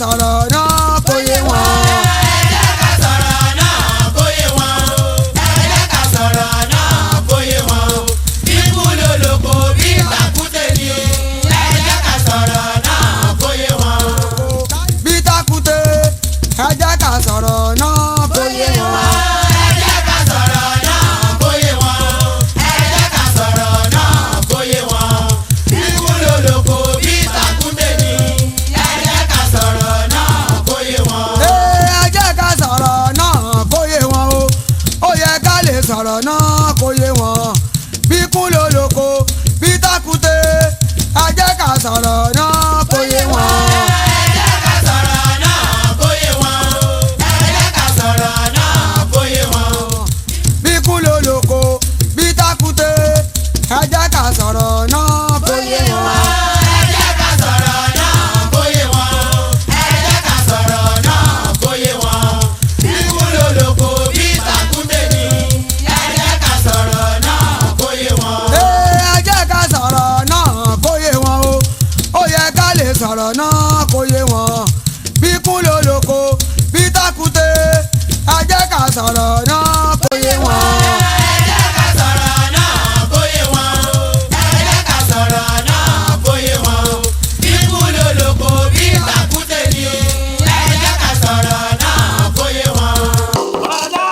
sọ̀rọ̀ náà kó yé wọn. Ẹ jẹ́ ká sọ̀rọ̀ náà kó yé wọn o. Ẹ jẹ́ ká sọ̀rọ̀ náà kó yé wọn o. Ikú ló lóko bí tàkúté ni. Ẹ jẹ́ ká sọ̀rọ̀ náà kó yé wọn o. Bí takute, ẹ jẹ́ ká sọ̀rọ̀ náà kó yé wọn. Ẹ jẹ́ ká sọ̀rọ̀ náà kó yé wọn o. Ẹ jẹ́ ká sọ̀rọ̀ náà kó yé wọn o. Ikú ló lóko bí tàkúté ni. Ẹ jẹ́ ká sọ̀rọ̀ náà kó yé wọn o. Ẹ jẹ́ ká sọ̀rọ̀ náà kó yé wọn o. Ó yẹ ká lè sọ̀rọ̀ náà kó yé wọn. Bí kún ló lóko bí takute, ẹ jẹ́ ká sọ̀rọ̀ náà kó yé wọn. Ẹ jẹ́ ká sọ̀rọ̀ náà kó yé wọn o. Ẹ jẹ́ ká sọ̀rọ̀ náà kó yé wọn o. Bí kún ló lóko bí takute, ẹ jẹ́ ká sọ̀rọ̀ náà kó yé wọn. Ẹ jẹ́ ká sọ̀rọ̀ náà kó yé wọn o. Ẹ jẹ́ ká sọ̀rọ̀ náà kó yé wọn o. Ikú ló lóko bí tàkúté ni. Ẹ jẹ́ ká sọ̀rọ̀ náà kó yé wọn o. Ẹ jẹ́ ká sọ̀rọ̀ náà kó yé wọn o. Ó yẹ ká lè sọ̀rọ̀ náà kó yé wọn. Bí kún ló lóko bí takute, ẹ jẹ́ ká sọ̀rọ̀ náà kó yé wọn. Ẹ jẹ́ ká sọ̀rọ̀ náà kó yé wọn o. Ẹ jẹ́ ká sọ̀rọ̀ náà kó yé wọn o. Ikú ló lóko bí tàkúté ni. Ẹ jẹ́ ká sọ̀rọ̀ náà kó yé wọn o.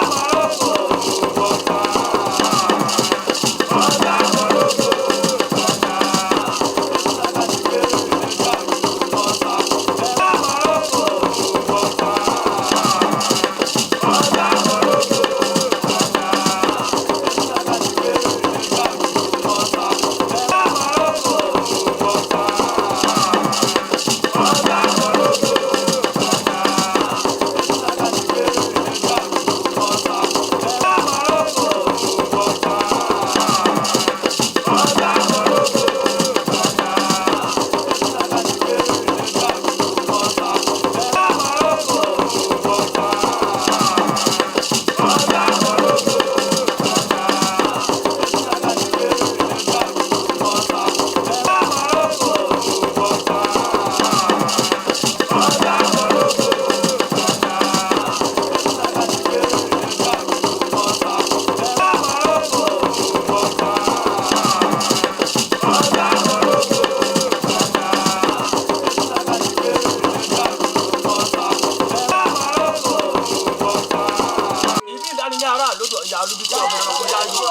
Ìbí ìdánilé ará lódò ìyá olúbi tí ọmọ ẹranko yá yó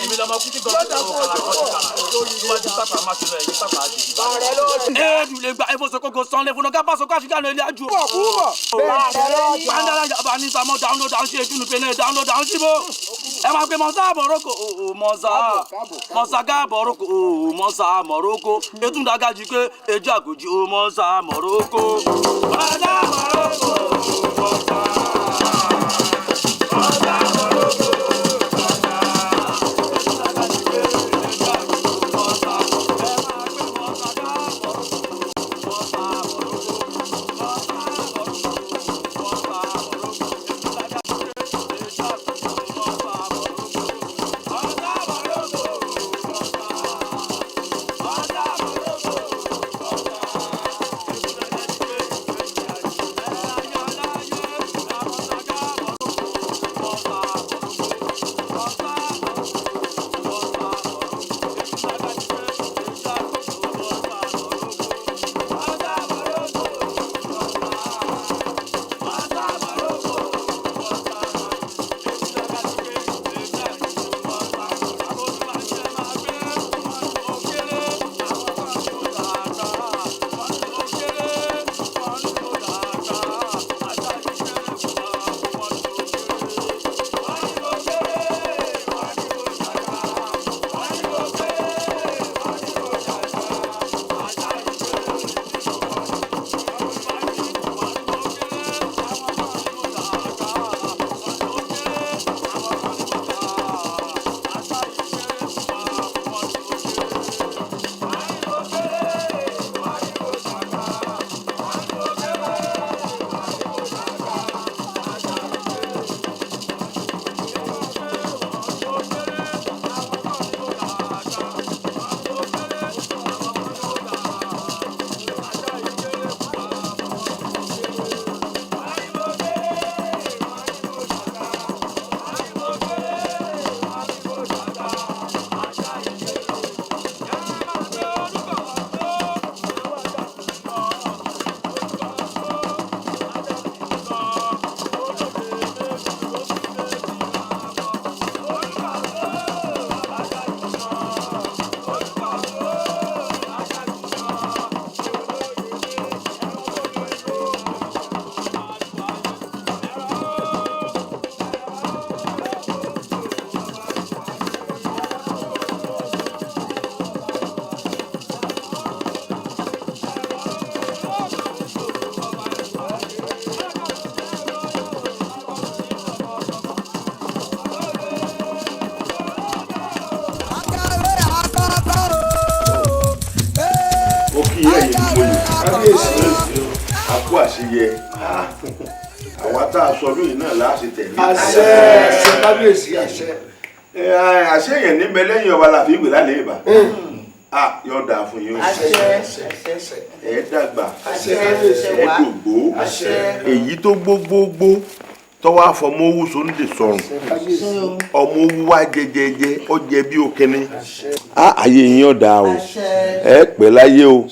èmi lọmọ kútí gan tó kọ kàrà kọ sí kàrà iwájú pápá má ti lọ ẹ̀yìn pápá àti ìdìbò. Eédú lè gba efosoko sanlé fúnra kápá sọkọ àṣìjánu ilé ajú. Pàǹdàlà yàrá ní sàmọ́ download àwọn ṣe ìtúnu pé náà download àwọn ṣíbó. Ẹ máa pe mọ̀sá mọ̀rọ́kọ̀ òò mọ̀sá mọ̀sá gá mọ̀rọ́kọ̀ òò mọ̀sá mọ̀rọ́kọ̀ ètúndàgájì pé ejò àgòjì òò mọ̀sá mọ̀rọ́kọ̀. Mọ̀sá mọ̀rọ́kọ̀ mọ̀sá. Kábíyèsí. Àkú àṣeyẹ. Àwa tá a sọ lóyìn náà láti tẹ̀lé. Àṣẹ àṣẹ kábíyèsí àṣẹ. Àṣẹ yẹn ní bẹ lẹ́yìn ọba làfi ìwé lálẹ́ ìbà. Yóò dáa fún yín o. Ẹ dàgbà. Ẹ dògbó. Èyí tó gbógbógbó tọ́wọ́ àfọmọ́ owó sóńdè sọ̀rùn. Ọmọ owó wa jẹjẹjẹ ó jẹ bí òkínní. Ayé yín ó dáa o. Ẹ pẹ́ láyé o.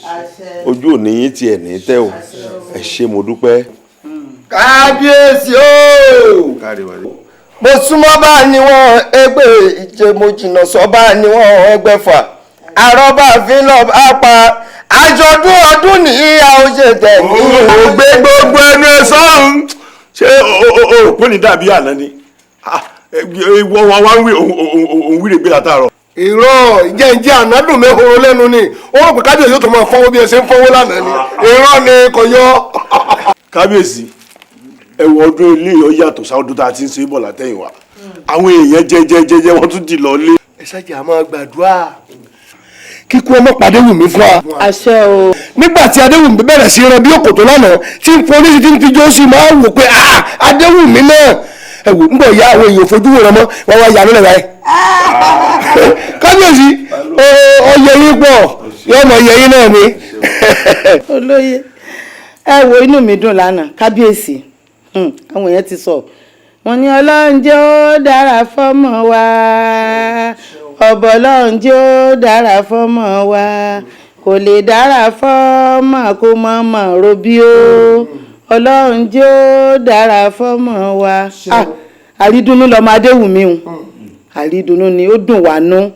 Ojú òní yín tiẹ̀ ní tẹ́ o. Ẹ ṣé mo dúpẹ́. Kábíyèsí o. Mo súnmọ́ bá níwọ̀n ẹgbẹ́ ìje, mo jìnnà sọ bá níwọ̀n ẹgbẹ́fà. Àrọ́bà fi lọ bá pa àjọ̀dún ọdún ní ìyá oṣù tẹ̀mí. Ó gbé gbogbo ẹnu ẹ sọ́run. Ṣé o pé ní dàbí àná ni? Wọ́n wá ń wí òun wíre gbé látàárọ̀. Irọ́ ìjẹ́ ànádùn mẹ́horo lẹ́nu ni ó rò pé kábíyèsí yóò tó máa fọwọ́ bí ẹ ṣe ń fọwọ́ lánàá ni irọ́ ni kò yọ. Kábíyèsí, ẹ wo ọdún ilé yìí ó yàtọ̀ sáwọ́dún tá a ti ń ṣe bọ̀ látẹ̀yìnwá. Àwọn èèyàn jẹjẹjẹjẹ wọ́n tún di lọ lé. Ẹ ṣáàjì àmọ́ gbàdúrà kíkú ọmọ pàdé Wùmí fún wa. Àṣẹ o. Nígbà tí Adéwùmí bẹ̀rẹ̀ sí ran bí òkòtó lánàá tí ń polisi tí ń fi jó sí máa ń wò pé Adéwùmí náà ẹ wò ń bọ̀ ya àwọn èèyàn fojú wò rán mọ́ wọ́n wá ya lọ́lẹ̀ báyìí. Kábíyèsí ọyẹ yín pọ̀ yóò mọ ọyẹ yín náà ni. Olóyè, ẹ wo inú mi dùn lánàá kábíyèsí. Àwọn èèyàn ti sọ wọ́n ní Ọlọ́run jẹ́ ó dára fọ́mọ wa, ọ̀bọ̀ Ọlọ́run jẹ́ ó dára fọ́mọ wa, kò lè dára fọ́mọ kó mọ̀ mọ̀ robí o, Ọlọ́run jẹ́ ó dára fọ́mọ wa. Àrídùnnú lọmọ Adéwùmí o, àrídùnnú ni ó dùn wá nú.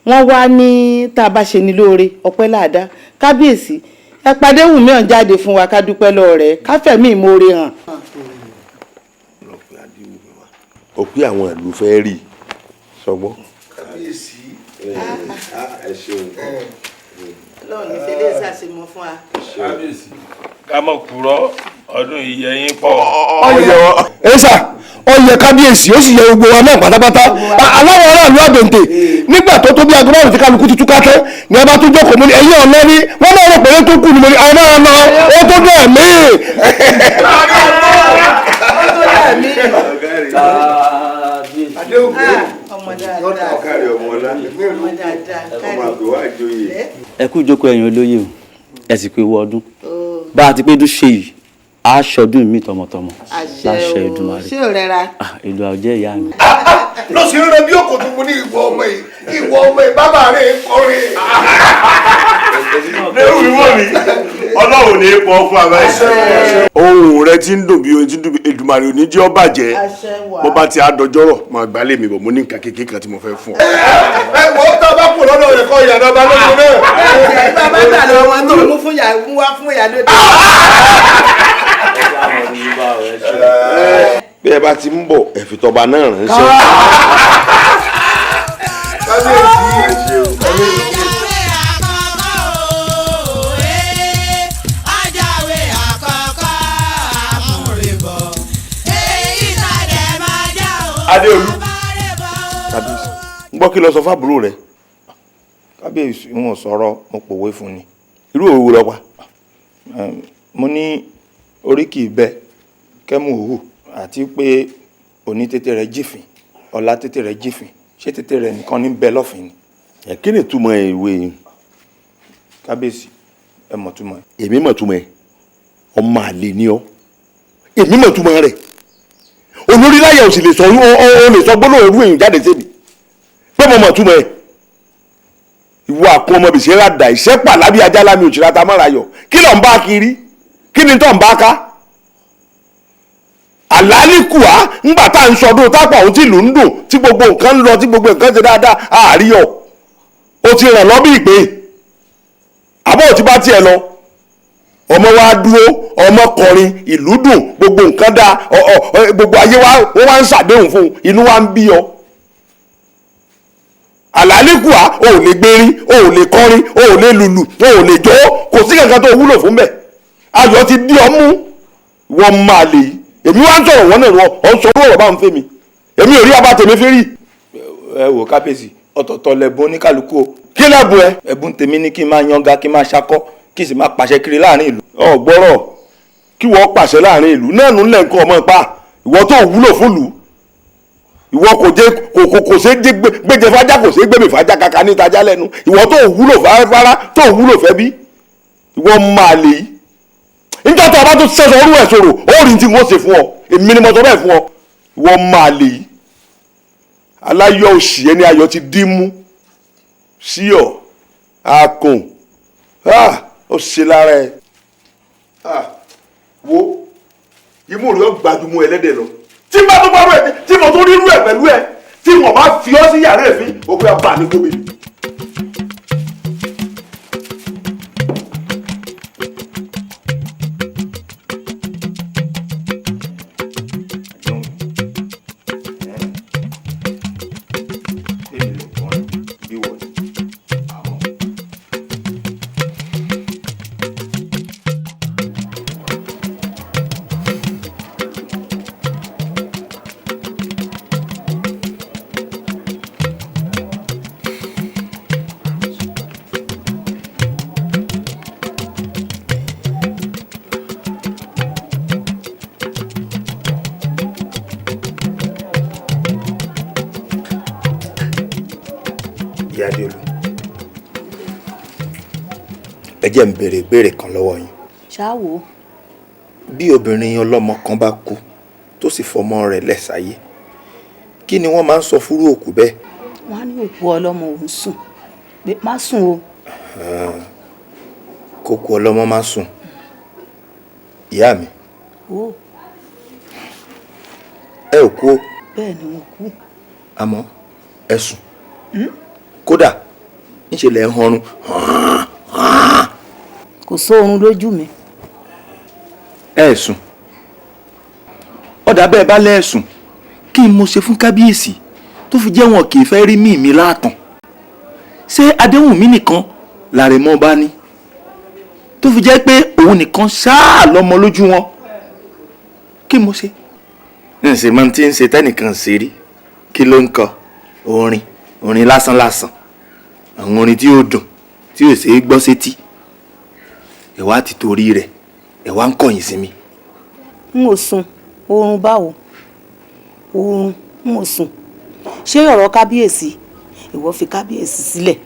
Wọ́n wá ní tá a bá ṣe ní lóore ọpẹ́ láàdá. Kábíyèsí, ẹ pàdé Wùmí ọ̀hún jáde fún wa ká dúpẹ́ lọ́wọ́ rẹ̀, ká fẹ̀mí ìmoore hàn. Ó pé àwọn ìlú fẹ́ rí sọgbọ́n. Kábíyèsí. Ẹ ṣeun. Ọlọ́run ní fẹlẹ́ ṣàṣemọ fún wa. Kábíyèsí, ká mọ̀ kúrọ́ ọdún ìyẹ yín pọ̀. Ọyẹ ẹsà ọyẹ kábíyèsí ó sì yẹ gbogbo wa náà pátápátá. Aláwọ̀ aráàlú àbẹ̀ǹtẹ̀ nígbà tó tó bí aago 5 tí kálukú ti túká tán ni ẹ bá tún jókòó mú ní ẹ̀yìn ọ̀nà ni wọ́n náà rò pé ó tó kù ni mo ní àwọn ọ̀nà ó tó dùn ẹ̀mí. Ẹ kú ìjókòó ẹ̀yin olóyè o, ẹ sì kú ewu ọdún. Bá a ti pé dún ṣe yìí, a ṣọdún mi tọmọtọmọ láṣẹ Èdùmàrè. Ṣé ò rẹra? Ìlú àwùjẹ ìyá mi. Ló sì ń rẹ bí òkòtò mu ní ìwọ ọmọ yìí, ìwọ ọmọ yìí bàbá rẹ ń kọrin. Lérò ìwọ mi, Ọlọ́run ní í pọ̀ fún abẹ́. Ohun rẹ ti ń dùn bí ohun ti ń dùn bí Èdùmàrè ò ní jẹ́ ó bàjẹ́. Bó bá ti àdọjọ́rọ̀, máa gbálẹ̀ mi bọ̀, mo ní nǹkan kékeré kan tí mo fẹ́ fún ọ. Ẹ wò ó tá a bá kù lọ́dọ̀ rẹ̀ kọ́ ìyàrá balógun náà. Ẹ bá gbà lọ wọn tó mú fún ìyá mú wá fún ìyá lóde. Bí ẹ bá ti ń bọ̀, ẹ fi tọba náà ránṣẹ́. Kábíyèsí. Adéolú. Kábíyèsí. Ń gbọ́ kí lọ sọ fábúrò rẹ. Kábíyèsí, wọn sọ̀rọ̀, mo pòwe fún ni. Irú òwe wo lọ pa? Mo ní orí kì í bẹ kẹ́mú òhù àti pé òní tètè rẹ̀ jìfìn, ọ̀la tètè rẹ̀ jìfìn, ṣé tètè rẹ̀ nìkan ní bẹ lọ́fìn ni. Ẹ kí ni ìtumọ̀ ìwé yìí? Kábíyèsí, ẹ mọ̀ túmọ̀ ẹ̀. Èmi mọ̀ túmọ̀ ẹ̀. Ọmọ àlè ni ọ́. Èmi mọ̀ túmọ̀ rẹ̀. Olórí láyà ò sì lè sọ ó lè sọ gbólóhùn orú èyàn jáde sí mi. Pé mo mọ̀ túmọ̀ ẹ̀. Ìwọ àkún ọmọ bìsẹ́ rà dà ìṣẹ́ pàlábí ajá lámì òṣèré àtàmọ́ra yọ. Kí ló ń bá kiri? Kí ni tó ń bá ká? Àlálìkùá ńgbà tá à ń sọdún tápà òun tí ìlú ń dùn tí gbogbo nǹkan ń lọ tí gbogbo nǹkan ṣe dáadáa àárí ọ. Ó ti ràn lọ́ bí ìpè. Àbọ̀ tí bá tiẹ̀ lọ. Ọmọ wa dúró, ọmọ kọrin, ìlú dùn, gbogbo nǹkan dáa, gbogbo ayé wa wọ́n wá ń ṣàdéhùn fún un, inú wa ń bí ọ. Àlálìkùá o ò lè gbérí, o ò lè kọrin, o ò lè lùlù, o ò lè jó, kò sí kankan tó wúlò fún bẹ́ẹ̀. Ayọ̀ ti dí ọ mú, wọ́n máa lè yí. Èmi wá ń sọ̀rọ̀ wọ́n náà wọ́n ń sọ ọ̀rọ̀ bá ń fẹ́ mi. Èmi ò rí abá tèmi fi rí. Ẹ wò kábíyèsí, ọ̀tọ̀ọ̀tọ̀ lẹ̀bùn oníkálukú o. Kí lẹ̀bùn ẹ? Ẹ̀bùn tèmi ni kí n máa yanga, kí n máa ṣakọ́, Kí n sì máa pàṣẹ kiri láàrin ìlú. Ọ̀gbọ́rọ̀ kí wọ́n pàṣẹ láàrin ìlú náà nù lẹ́ nǹkan ọmọ ìpa ìwọ tó wúlò fún ìlú, ìwọ kò jẹ kò ṣe gbẹjẹ fájá, kò ṣe gbẹmí fájá kàkà ní ìtajà lẹ́nu, ìwọ tó wúlò fárá tó wúlò fẹ́ bí ìwọ máa lè yí. Níjọ́ tó o bá tún sẹ́sọ orú ẹ̀ sọ̀rọ̀ ó rí tí wọ́n ṣe fún ọ, èmi ni mo sọ bẹ́ẹ̀ fún ọ, ìwọ máa lè yí. Aláyọ̀ òṣì ẹni ayọ̀ ti dín mú sí ọ akùn ó ṣe lára ẹ. Wo imú rẹ gbajúmọ̀ ẹlẹ́dẹ̀ lọ tí bá tó bá rú ẹ tí mo tó rírú ẹ pẹ̀lú ẹ tí wọ́n bá fi ọ́ sí yàrá ẹ̀fín òkú ẹ bá ní gómìnà. Ìyá Adéolú, ẹ jẹ́ n béèrè ìbéèrè kan lọ́wọ́ yín. Ṣáwo. Bí obìnrin ọlọ́mọ kan bá kú tó sì fọmọ rẹ̀ lẹ̀ sáyé, kí ni wọ́n máa ń sọ fúrú òkú bẹ́ẹ̀? Wọ́n á ní òkú ọlọ́mọ òun sùn, pé má sùn o. Kókó ọlọ́mọ má sùn. Ìyá mi. Ó. Ẹ ò kú o. Bẹ́ẹ̀ ni mo kú. Àmọ́ ẹ sùn. Kódà ńṣe lẹ̀ ń hanrun. Kò sóorun lójú mi. Ẹ sùn. Ọ̀dà bẹ́ẹ̀ bá lẹ́ẹ̀sùn, kí n mo ṣe fún kábíyèsí tó fi jẹ́ wọn kì í fẹ́ rí mí mi láàtàn. Ṣé Adéwùnmí nìkan làrẹ̀mọ bá ní tó fi jẹ́ pé òun nìkan ṣáà lọ́mọ lójú wọn? Kí n mo ṣe? N ṣe máa ti ń ṣe tẹ́nìkan ṣe rí. Kí ló ń kọ? Orin orin lásán lásán, àwọn orin tí ó dùn tí ò ṣeé gbọ́ sétí. Ẹ wá ti torí rẹ̀ ẹ wá ń kọ̀yìn sí mi. N ò sùn oorun báwo, oorun n ò sùn. Ṣé ọ̀rọ̀ kábíyèsí, ìwọ fi kábíyèsí sílẹ̀.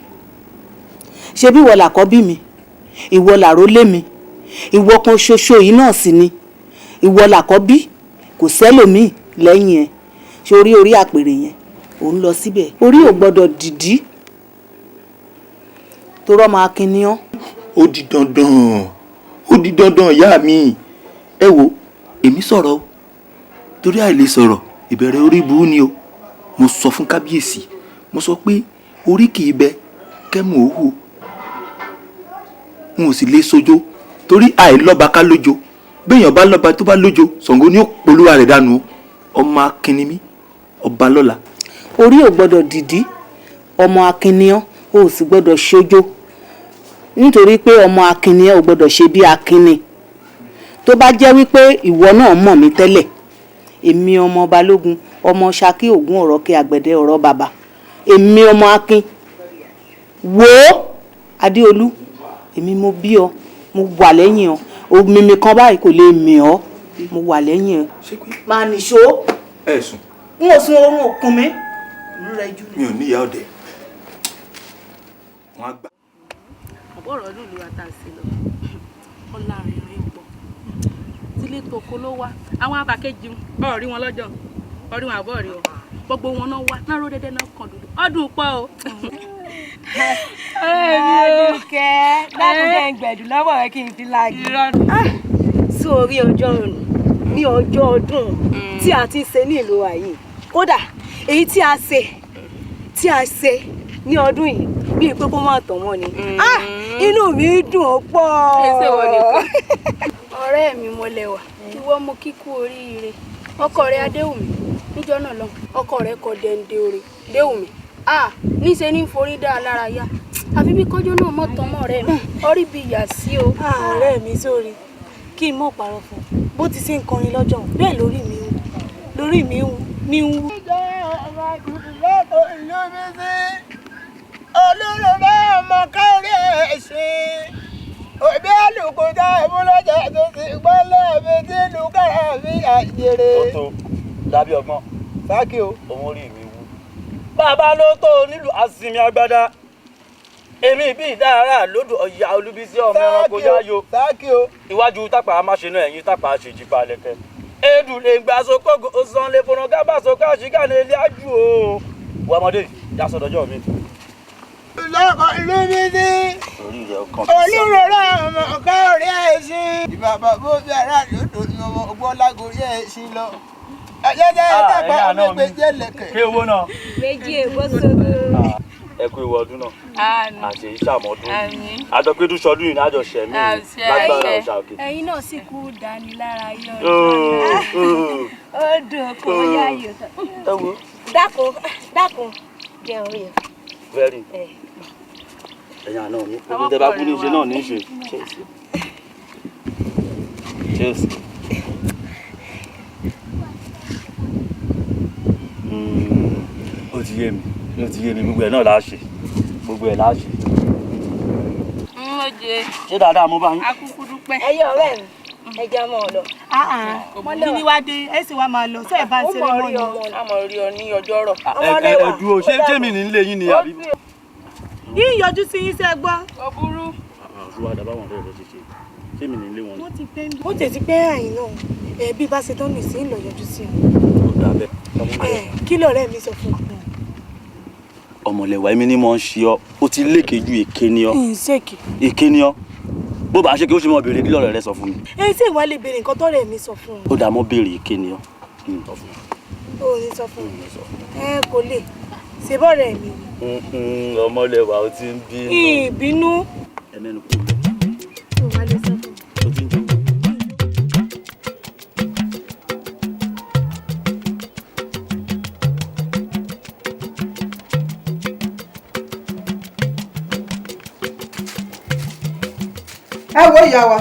Ṣé bí ìwọ làkọ́bí mi, ìwọ làrólé mi, ìwọ kan ṣoṣo yìí náà sì ni, ìwọ làkọ́bí, kò sẹ́lòmíì lẹ́yìn ẹ̀. Ṣé orí orí àpèrè yẹn ò ń lọ síbẹ̀? Orí ò gbọ́dọ̀ dìdí torọ́ máa kinní ọ́. Ó di dandan, ó di dandan ìyá mi. Ẹ wo, èmi sọ̀rọ̀ o, torí àìlè sọ̀rọ̀ ìbẹ̀rẹ̀ orí burú ni o. Mo sọ fún kábíyèsí, mo sọ pé orí kì í bẹ kẹ́mu òwú, n ò sì lè sojo torí àìlọ́ba ká lójo. Béèyàn bá lọ́ba tó bá lójo, Ṣàngó ni ó polúwa rẹ̀ dànù o. Ọmọ akínni mi, ọba lọ́la. Orí ò gbọ́dọ̀ dìdí, ọmọ akínni ọ́, o ò sì gbọ́dọ̀ ṣojo, nítorí pé ọmọ akínni ọ́, ò gbọ́dọ̀ ṣe bí akínni. Tó bá jẹ́ wípé ìwọ náà mọ̀ mí tẹ́lẹ̀, èmi ọmọ Balógun, ọmọ Ṣakí Ògún ọ̀rọ̀ kí àgbẹ̀dẹ ọ̀rọ̀ bàbá, èmi ọmọ akin. Wò ó Adéolú, èmi mo bí ọ, mo wà lẹ́yìn ọ, òmìmì kan báyìí kò lè mì ọ́, mo wà lẹ́yìn ọ. Máa nìṣó. Ẹ sùn. N ò sun oorun òkun mi. Mi ò ní ìyá ọ̀dẹ̀. Wọ́n á gbà. Àbọ̀rọ̀ lùlù àtàsí lọ, ọ̀làrìnrìn pọ̀ tílé toko ló wá. Àwọn abàkejì ọ̀rí wọn lọ́jọ́ ọ̀rí wọn àbọ̀ rí wọn, gbogbo wọn náà wá náà ró dédé náà kàn dúdú ọdún pọ̀ o. Adùkẹ́, dákun jẹ́ n gbẹ̀dù lọ́wọ́ rẹ kí n fi láàgì. Sí orí ọjọ́ òní ní ọjọ́ ọdún tí a ti ń ṣe ní ìlú wa yìí, kódà èyí tí a ṣe ní ọdún yìí bíi pé kó má tàn mọ́ ni. Inú mi dùn ó pọ̀. Ọ̀rẹ́ mi mo lẹ́wà, ìwọ mo kíkú oríire. Ọkọ rẹ Adéwùmí níjọ́ náà lọ, ọkọ rẹ kọ dẹ̀ǹdẹ̀ orin Déwùmí. Níṣe ní forí dá a lára yá, àfi bí kọjọ́ náà mọ̀ tán mọ́ ọ̀rẹ́ mi, orí bí yà sí o. Ọ̀rẹ́ mi sórí, kí n mọ̀ parọ́ fún un, bó ti ṣe ń kọrin lọ́jọ́ bẹ́ẹ̀ lórí mi ń lórí mi ń ní ń wú. Olóró ọmọ kárí ẹ̀ ṣe Òbí àlùkò tá ìmúlọ́jà tó ti gbọ́ lẹ́ẹ̀mí tí ìlú kára mi àjèrè. Ó tó dábí ọgbọ́n. Sákì o. Òun orí mi wú. Bàbá ló tó nílùú Asinmi Agbada. Èmi bí ìdára lódò ọ̀yà Olúbísí ọmọ ẹranko yáyò. Sákì o. Iwájú tápà má ṣe náà ẹ̀yìn tápà ṣèjì balẹ̀kẹ́. Edu lè gbà sókògò sàn lè fọnà gábà sókè àṣìkà ní ilé ájú o. Wọ́n ọmọdé yà sọ̀dọ̀jọ́ mi. Lọ́kọ̀ ìlú mi ní. Olúrọ̀rọ̀ ọmọ ọ̀gá orí ẹ̀sìn. Ìbàbà bó bí ara lòdò ni ọmọ ọgbọ́n lágorí ẹ̀sìn lọ. Ẹ̀jẹ̀ jẹ́ ẹ̀dàgbà ọmọ ẹgbẹ́ jẹ́ lẹ̀kẹ̀. Kí owó náà. Méjì èbó sódò. Ẹ kú ewu ọdún náà. Àṣẹ ìṣàmọ́dún. Àjọpédú sọdún yìí ní àjọṣẹ mi lágbára ọ̀ṣà òkè. Ẹ̀yin náà sì kú dánilárayá ọjọ́ náà. Ó dùn kó yá yòó. Dákun dákun jẹun rí o. Very. Ẹ̀yin àná mi, ogun tẹ bá kú ní ṣe náà ní ṣe. Cheers. Ó ti yé mi, ó ti yé mi, gbogbo ẹ̀ náà láà ṣe, gbogbo ẹ̀ láà ṣe. Ó jẹ. Ṣé dáadáa mo bá yín? Akúkú dúpẹ́. Ẹyẹ ọ̀rẹ́ mi, ẹ jẹ́ ọmọ lọ. Kí ni wá dé? Ẹ sì wá máa lọ, ṣé ẹ bá ń ṣeré mọ́ ni? A mọ̀ rí ọ ní ọjọ́ rọ̀. Ẹ dúró, ṣé mi ní ilé yín ni àbí? Yín yọjú sí yín ṣe gbọ́. Ó burú. Àwọn àdàbà wọn rẹ̀ ṣe ṣe ṣé mi ní ilé wọn ni. Wọ́n ti pẹ́ ń bí. Ó tètè pẹ́ àyìn náà, ẹ̀ẹ́bí bá ṣe tán nìsín lọ yọjú sí ọ. Ó dà bẹ́ẹ̀. Kí lọ̀rẹ́ mi sọ fún ọ? Ọmọlẹ́wà èmi ni mo ń ṣe ọ, ó ti lékè ju èké ni ọ. Ìṣèkì. Èké ni ọ. Bó bá ṣe kí ó ṣe mọ béèrè kí lọ̀rẹ́ rẹ sọ fún mi. Ẹ ṣé ìwà lè béèrè nǹkan tọ́rẹ́ mi sọ fún ọ. Ó dà mọ́ béèrè èké ni ọ. Ó ní sọ fún mi. Ẹ kò lè ṣe bọ́ọ̀rẹ́ mi. Ọmọlẹ́wà ó ti ń bínú. Ìbínú. Ẹ mẹ́nu kúrò. Ìwà lè sọ fún mi. Ó ti ń jẹun. Ẹ wo ìyá wa,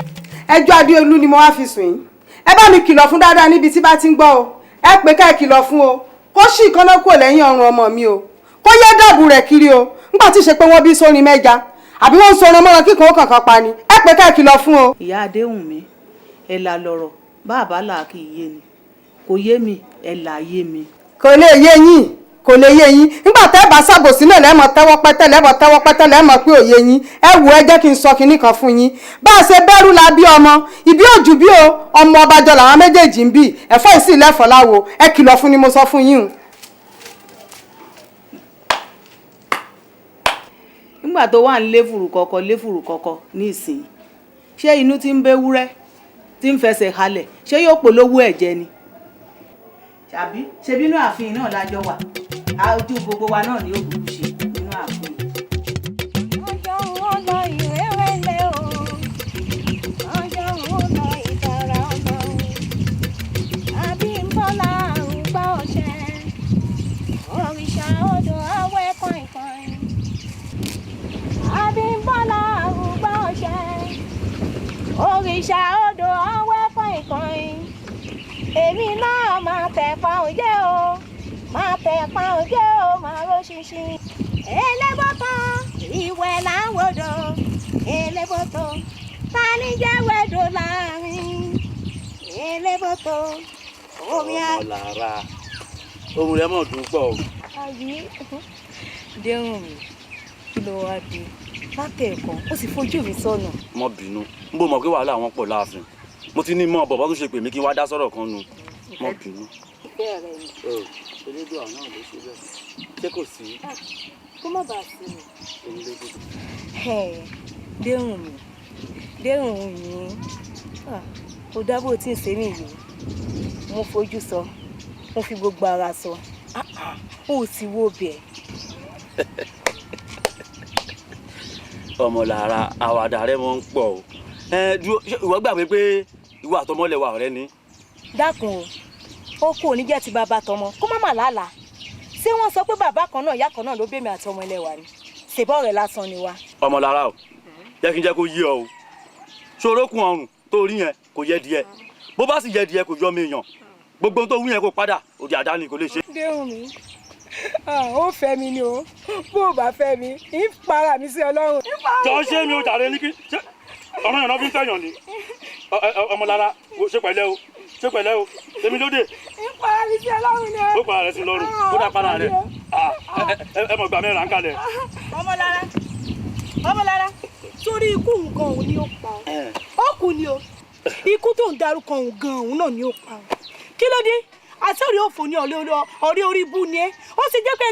ẹjọ́ Adéolú ni mo wá fi sùn yín. Ẹ bá mi kìlọ̀ fún dáadáa níbi tí bá ti ń gbọ́ o. Ẹ pé ká ẹ kìlọ̀ fún o, kó sì kánná kúrò lẹ́yìn ọrùn ọmọ mi o, kó yé dàbù rẹ̀ kiri o. Nígbà tí ì ṣe pé wọ́n bí sórin mẹ́ja àbí wọ́n ń sorin mọ́ra kíkan ó kankan pa ni. Ẹ pé ká ẹ kìlọ̀ fún o. Ìyá Adéhùnmí, ẹ là lọ̀rọ̀ bàbá là kì í yé ni, kò yé mi, ẹ là yé mi. Kò lè yé yín, kò lè yé yín. Nígbà tẹ́ bá ṣàbòsí náà lẹ́mọ̀ tẹ́wọ́ pẹ́tẹ́, lẹ́mọ̀ tẹ́wọ́ pẹ́tẹ́, lẹ́mọ̀ pé òye yín. Ẹ wò, ẹ jẹ́ kí n sọ kinní kan fún yín. Bá a ṣe bẹ́rù la bí ọmọ ìbí òjù bí o, ọmọ ọbàjọ́ làwọn méjèèjì ń bì. Ẹ̀fọ́ ìsì lẹ́fọ̀ọ́ láwo. Ẹ kìlọ̀ fún ni mo sọ fún yín o. Nígbà tó wà ń lé fùrù kọ̀kọ̀ lé fùrù kọ̀kọ̀ ní ìsìn, ṣé inú tí ń béwúrẹ́ tí ń fẹsẹ̀ halẹ̀ ṣé yóò polówó ẹ̀jẹ̀ ni? Tàbí ṣe bínú ààfin náà lájọ wà, ojú gbogbo wa náà ni ó kúkú ṣe nínú ààfin. Ọjọ́ wọn lọ ìrẹ́wẹ̀lẹ̀ o, ọjọ́ wọn lọ ìtara ọmọ o, Abímbọ́lá àrùngbá ọ̀ṣẹ́, òrìṣà odò awẹ́ kọ̀ìnkọ̀ìn. Abímbọ́lá àrùngbá ọ̀ṣẹ́, òrìṣà odò awẹ́ kọ̀ìnkọ̀ìn. Èmi náà máa tẹ̀pa òjé o, máa tẹ̀pa òjé o, máa ró ṣinṣin. Elébọ́tọ̀ ìwẹ̀ là ń wodò, elébọ́tọ̀ ta ni jẹ́ wẹ́dọ̀ láàrin? Elébọ́tọ̀ omi á. Ọmọ lára ohun rẹ mọ̀ dùn pọ̀ o. Àbí Déhùn mi, kí ló wá dé? Látẹ̀ẹ̀kan ó sì fojú mi sọ́nà. Má bínú, n bò mọ̀ pé wàhálà wọn pọ̀ láàfin. Mo ti ní mọ̀ bọ̀bọ̀ tó ṣe pè mí kí n wá dá sọ̀rọ̀ kan nu. Má bínú. Ìfẹ́ rẹ ni. Elédùà náà ló ṣe bẹ́ẹ̀. Ṣé kò sí? Kó má bàa sí mi. Èmi ló dé. Déhùn mi, Déhùn mi, kò dá bó tí ń ṣe mí yìí. Mo fojú sọ, mo fi gbogbo ara sọ, ó sì wo bẹ̀. Ọmọlára, àwàdà rẹ mọ̀ ń pọ̀ o. Dúró, ìwọ gbàgbé pé ìwọ àtọmọlẹ́wà ọ̀rẹ́ ni. Dákun o, ó kú òní jẹ́ ti bàbá tọmọ, kó má mà lálàá. Ṣé wọ́n sọ pé bàbá kan náà ìyá kan náà ló bèmí àti ọmọ ẹlẹ́wà ni? Ṣèbọ̀ rẹ̀ lásán ni wá. Ọmọlára o, jẹ́ kí n jẹ́ kó yé ọ o. Ṣorókùn ọrùn tó rí yẹn kò yẹ díẹ̀. Bó bá sì yẹ díẹ̀ kò yọ mi yàn. Gbogbo tó wú yẹn kó padà, òdì àdáni kò lè ṣe. Déhùn mi, ó fẹ́ mi ni o, bó o bá fẹ́ mi, ń para mi sí Ọlọ́run. Jọ ṣé mi ò jàre ní kí. Ọ̀rọ̀ yẹn náà fi ń tẹ̀yàn ni. Ọmọlára, ṣe pẹ̀lẹ́ o, ṣe pẹ̀lẹ́ o, èmi lóde. Ìpara mi sí Ọlọ́run ni. Ó para rẹ̀ sí lọ́rùn, ó dá para rẹ̀. Ẹ mọ̀ gbà mẹ́ra ń kalẹ̀. Ọmọlára, Ọmọlára, sórí ikú nǹkan òun ni ó pa ọ́. Ó kú ni o. Ikú tó ń darúkọ òun gan òun náà ni ó pa ọ́. Kí ló dé? Àtẹ̀rí òfò ni ọ̀rẹ́ orí ibú ni ẹ́. Ó sì jẹ́ pé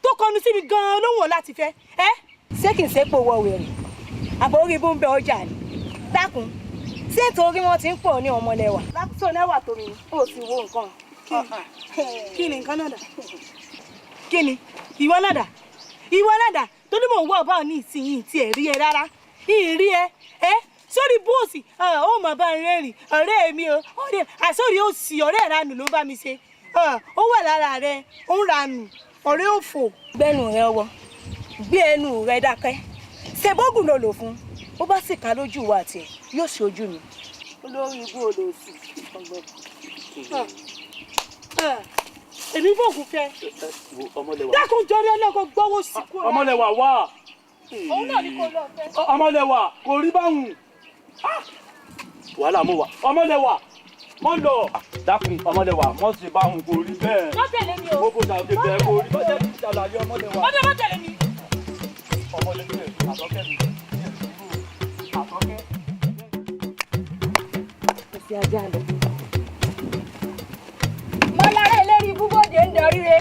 tó kọnu síbi gan-an ló wọ̀ láti fẹ́. Ṣé kìí ṣe pò wọ wèrè? Àbò orí ibú ń bẹ ọjà ni. Dákun, ṣé torí wọn ti ń pọ̀ ní ọmọlẹ́wà? Lákòóso lẹ́wà tó mi, ó sì wo nǹkan. Kí ni nǹkan náà dà? Kí ni? Ìwọ náà dà? Ìwọ náà dà? Tó ní mò ń wọ ọba ní ìsinyìí tí ẹ̀ rí ẹ rárá. Ìrí ẹ ẹ sórí bóòsì ó mà bá ń rẹ́rìn ọ̀rẹ́ mi o ọ̀rẹ́ àsórí òsì ọ̀rẹ́ ìranù ló bá mi ṣe ó wà lára rẹ ó ń ranù ọ̀rẹ́ òfò. Gbẹ́nu rẹ ọwọ́, gbé ẹnu rẹ dákẹ́, ṣe bóògùn ló lò fún bó bá sì ká lójú wa àti ẹ yóò ṣe ojú mi. Olórí ibú olóòsì ọgbọ́n. Èmi fòògùn fẹ́. Dákun jọrí ọlọ́kọ̀ gbọ́wọ́ sí kúrò. Ọmọlẹ́wà wà. Òun náà ni kò lọ fẹ́. Ọmọlẹ́wà kò rí báwùn. Wàhálà mú wa. Ọmọlẹ́wà mọ́ lọ. Dákun ọmọlẹ́wà mọ́ sí báwùn kò rí bẹ́ẹ̀. Má tẹ̀lé mi o. Mo kò ṣàṣe bẹ́ẹ̀ kò rí bẹ́ẹ̀ kí ṣàlàyé ọmọlẹ́wà. Má tẹ̀lé mi. Ọmọlẹ́wà àtọ́kẹ́ mi. Àtọ́kẹ́. Kò sí ajá lọ. Mọ́lára ẹlẹ́rìí ibú bóde ń darí re.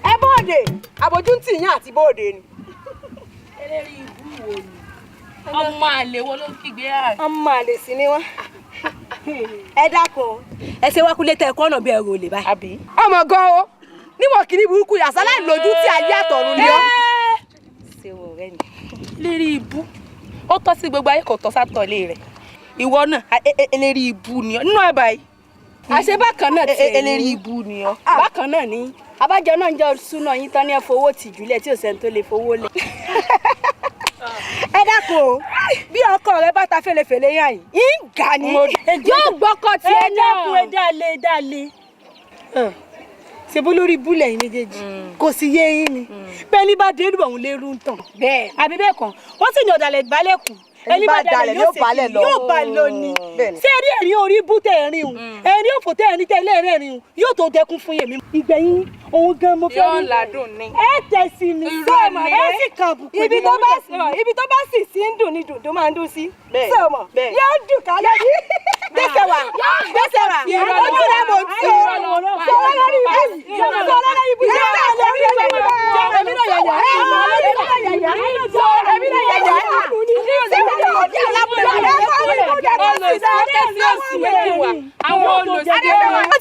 Ẹ bóde, àbójú ń tì yín àti bóde ni. Ẹlẹ́rìí ibú wo ni? Ọmọ àlè wo ló ń kígbe àrùn? Ọmọ àlè sì ni wọ́n. Ẹ dákun, ẹ ṣe wá kúlé tẹ ẹ̀kọ́ ọ̀nà bí ẹrù olè báyìí. Ọmọ gan o, níwọ̀n kìíní burúkú yàsá láì lójú tí ayé àtọ̀run ni ọ́. Ṣé wo ọ̀rẹ́ mi? Lérí ibú, ó tọ́ sí gbogbo ayé kò tọ́ sátọ̀lé rẹ̀. Ìwọ náà, eléri ibú ni ọ́ nínú àbá yìí. Àṣé bákan náà tiẹ̀ ní. Eléri ibú ni ọ́. Bákan náà ni. Abájọ náà ń jẹ́ súná yín tán ní ẹ fowó tìjúlẹ̀ tí ò sẹ́ni tó lè fowó lẹ̀. Ẹ dákun o, bí ọkọ rẹ bá ta fèlèfèlè yàn yìí, ń gà ní. Yóò gbọ́kọ̀ tiẹ̀ náà. Ẹ dákun, ẹ dále dále. Ṣe bó lórí búlẹ̀ yín méjèèjì kò sì yé yín ni bẹ́ẹ̀ ní bá dérú ọ̀hún lérú ń tàn. Bẹ́ẹ̀ àbí bẹ́ẹ̀ kàn wọ́n sì ní ọ̀dàlẹ̀ balẹ̀ kù ẹni bá dalẹ̀ yóò balẹ̀ lọ yóò bá lọ ni. Ṣé rí ẹ̀rín orí bú tẹ̀ ẹ̀rín o, ẹ̀rín òfò tẹ̀ ẹ̀rín tẹ̀ lẹ́ẹ̀rín o, yóò tó dẹkun fún yèmí. Ìgbẹ̀yìn òun gan mo fẹ́ Yóò ládùn ni. Ẹ tẹ̀ sí mi Irọ́ ni. ẹ sì kàn àbùkù. Ibi tó bá sì sí ń dùn ni dùn tó máa ń dùn sí. Ṣé o mọ̀? Yóò dùn kálẹ̀ ní. Gbèsè wà, gbèsè wà, ojú rẹ̀ mò ń tí o. Sọ̀rọ̀ lórí ibú yìí, sọ̀rọ̀ lórí ibú yìí. Èmi náà yàyà, èmi náà yàyà, èmi náà yàyà.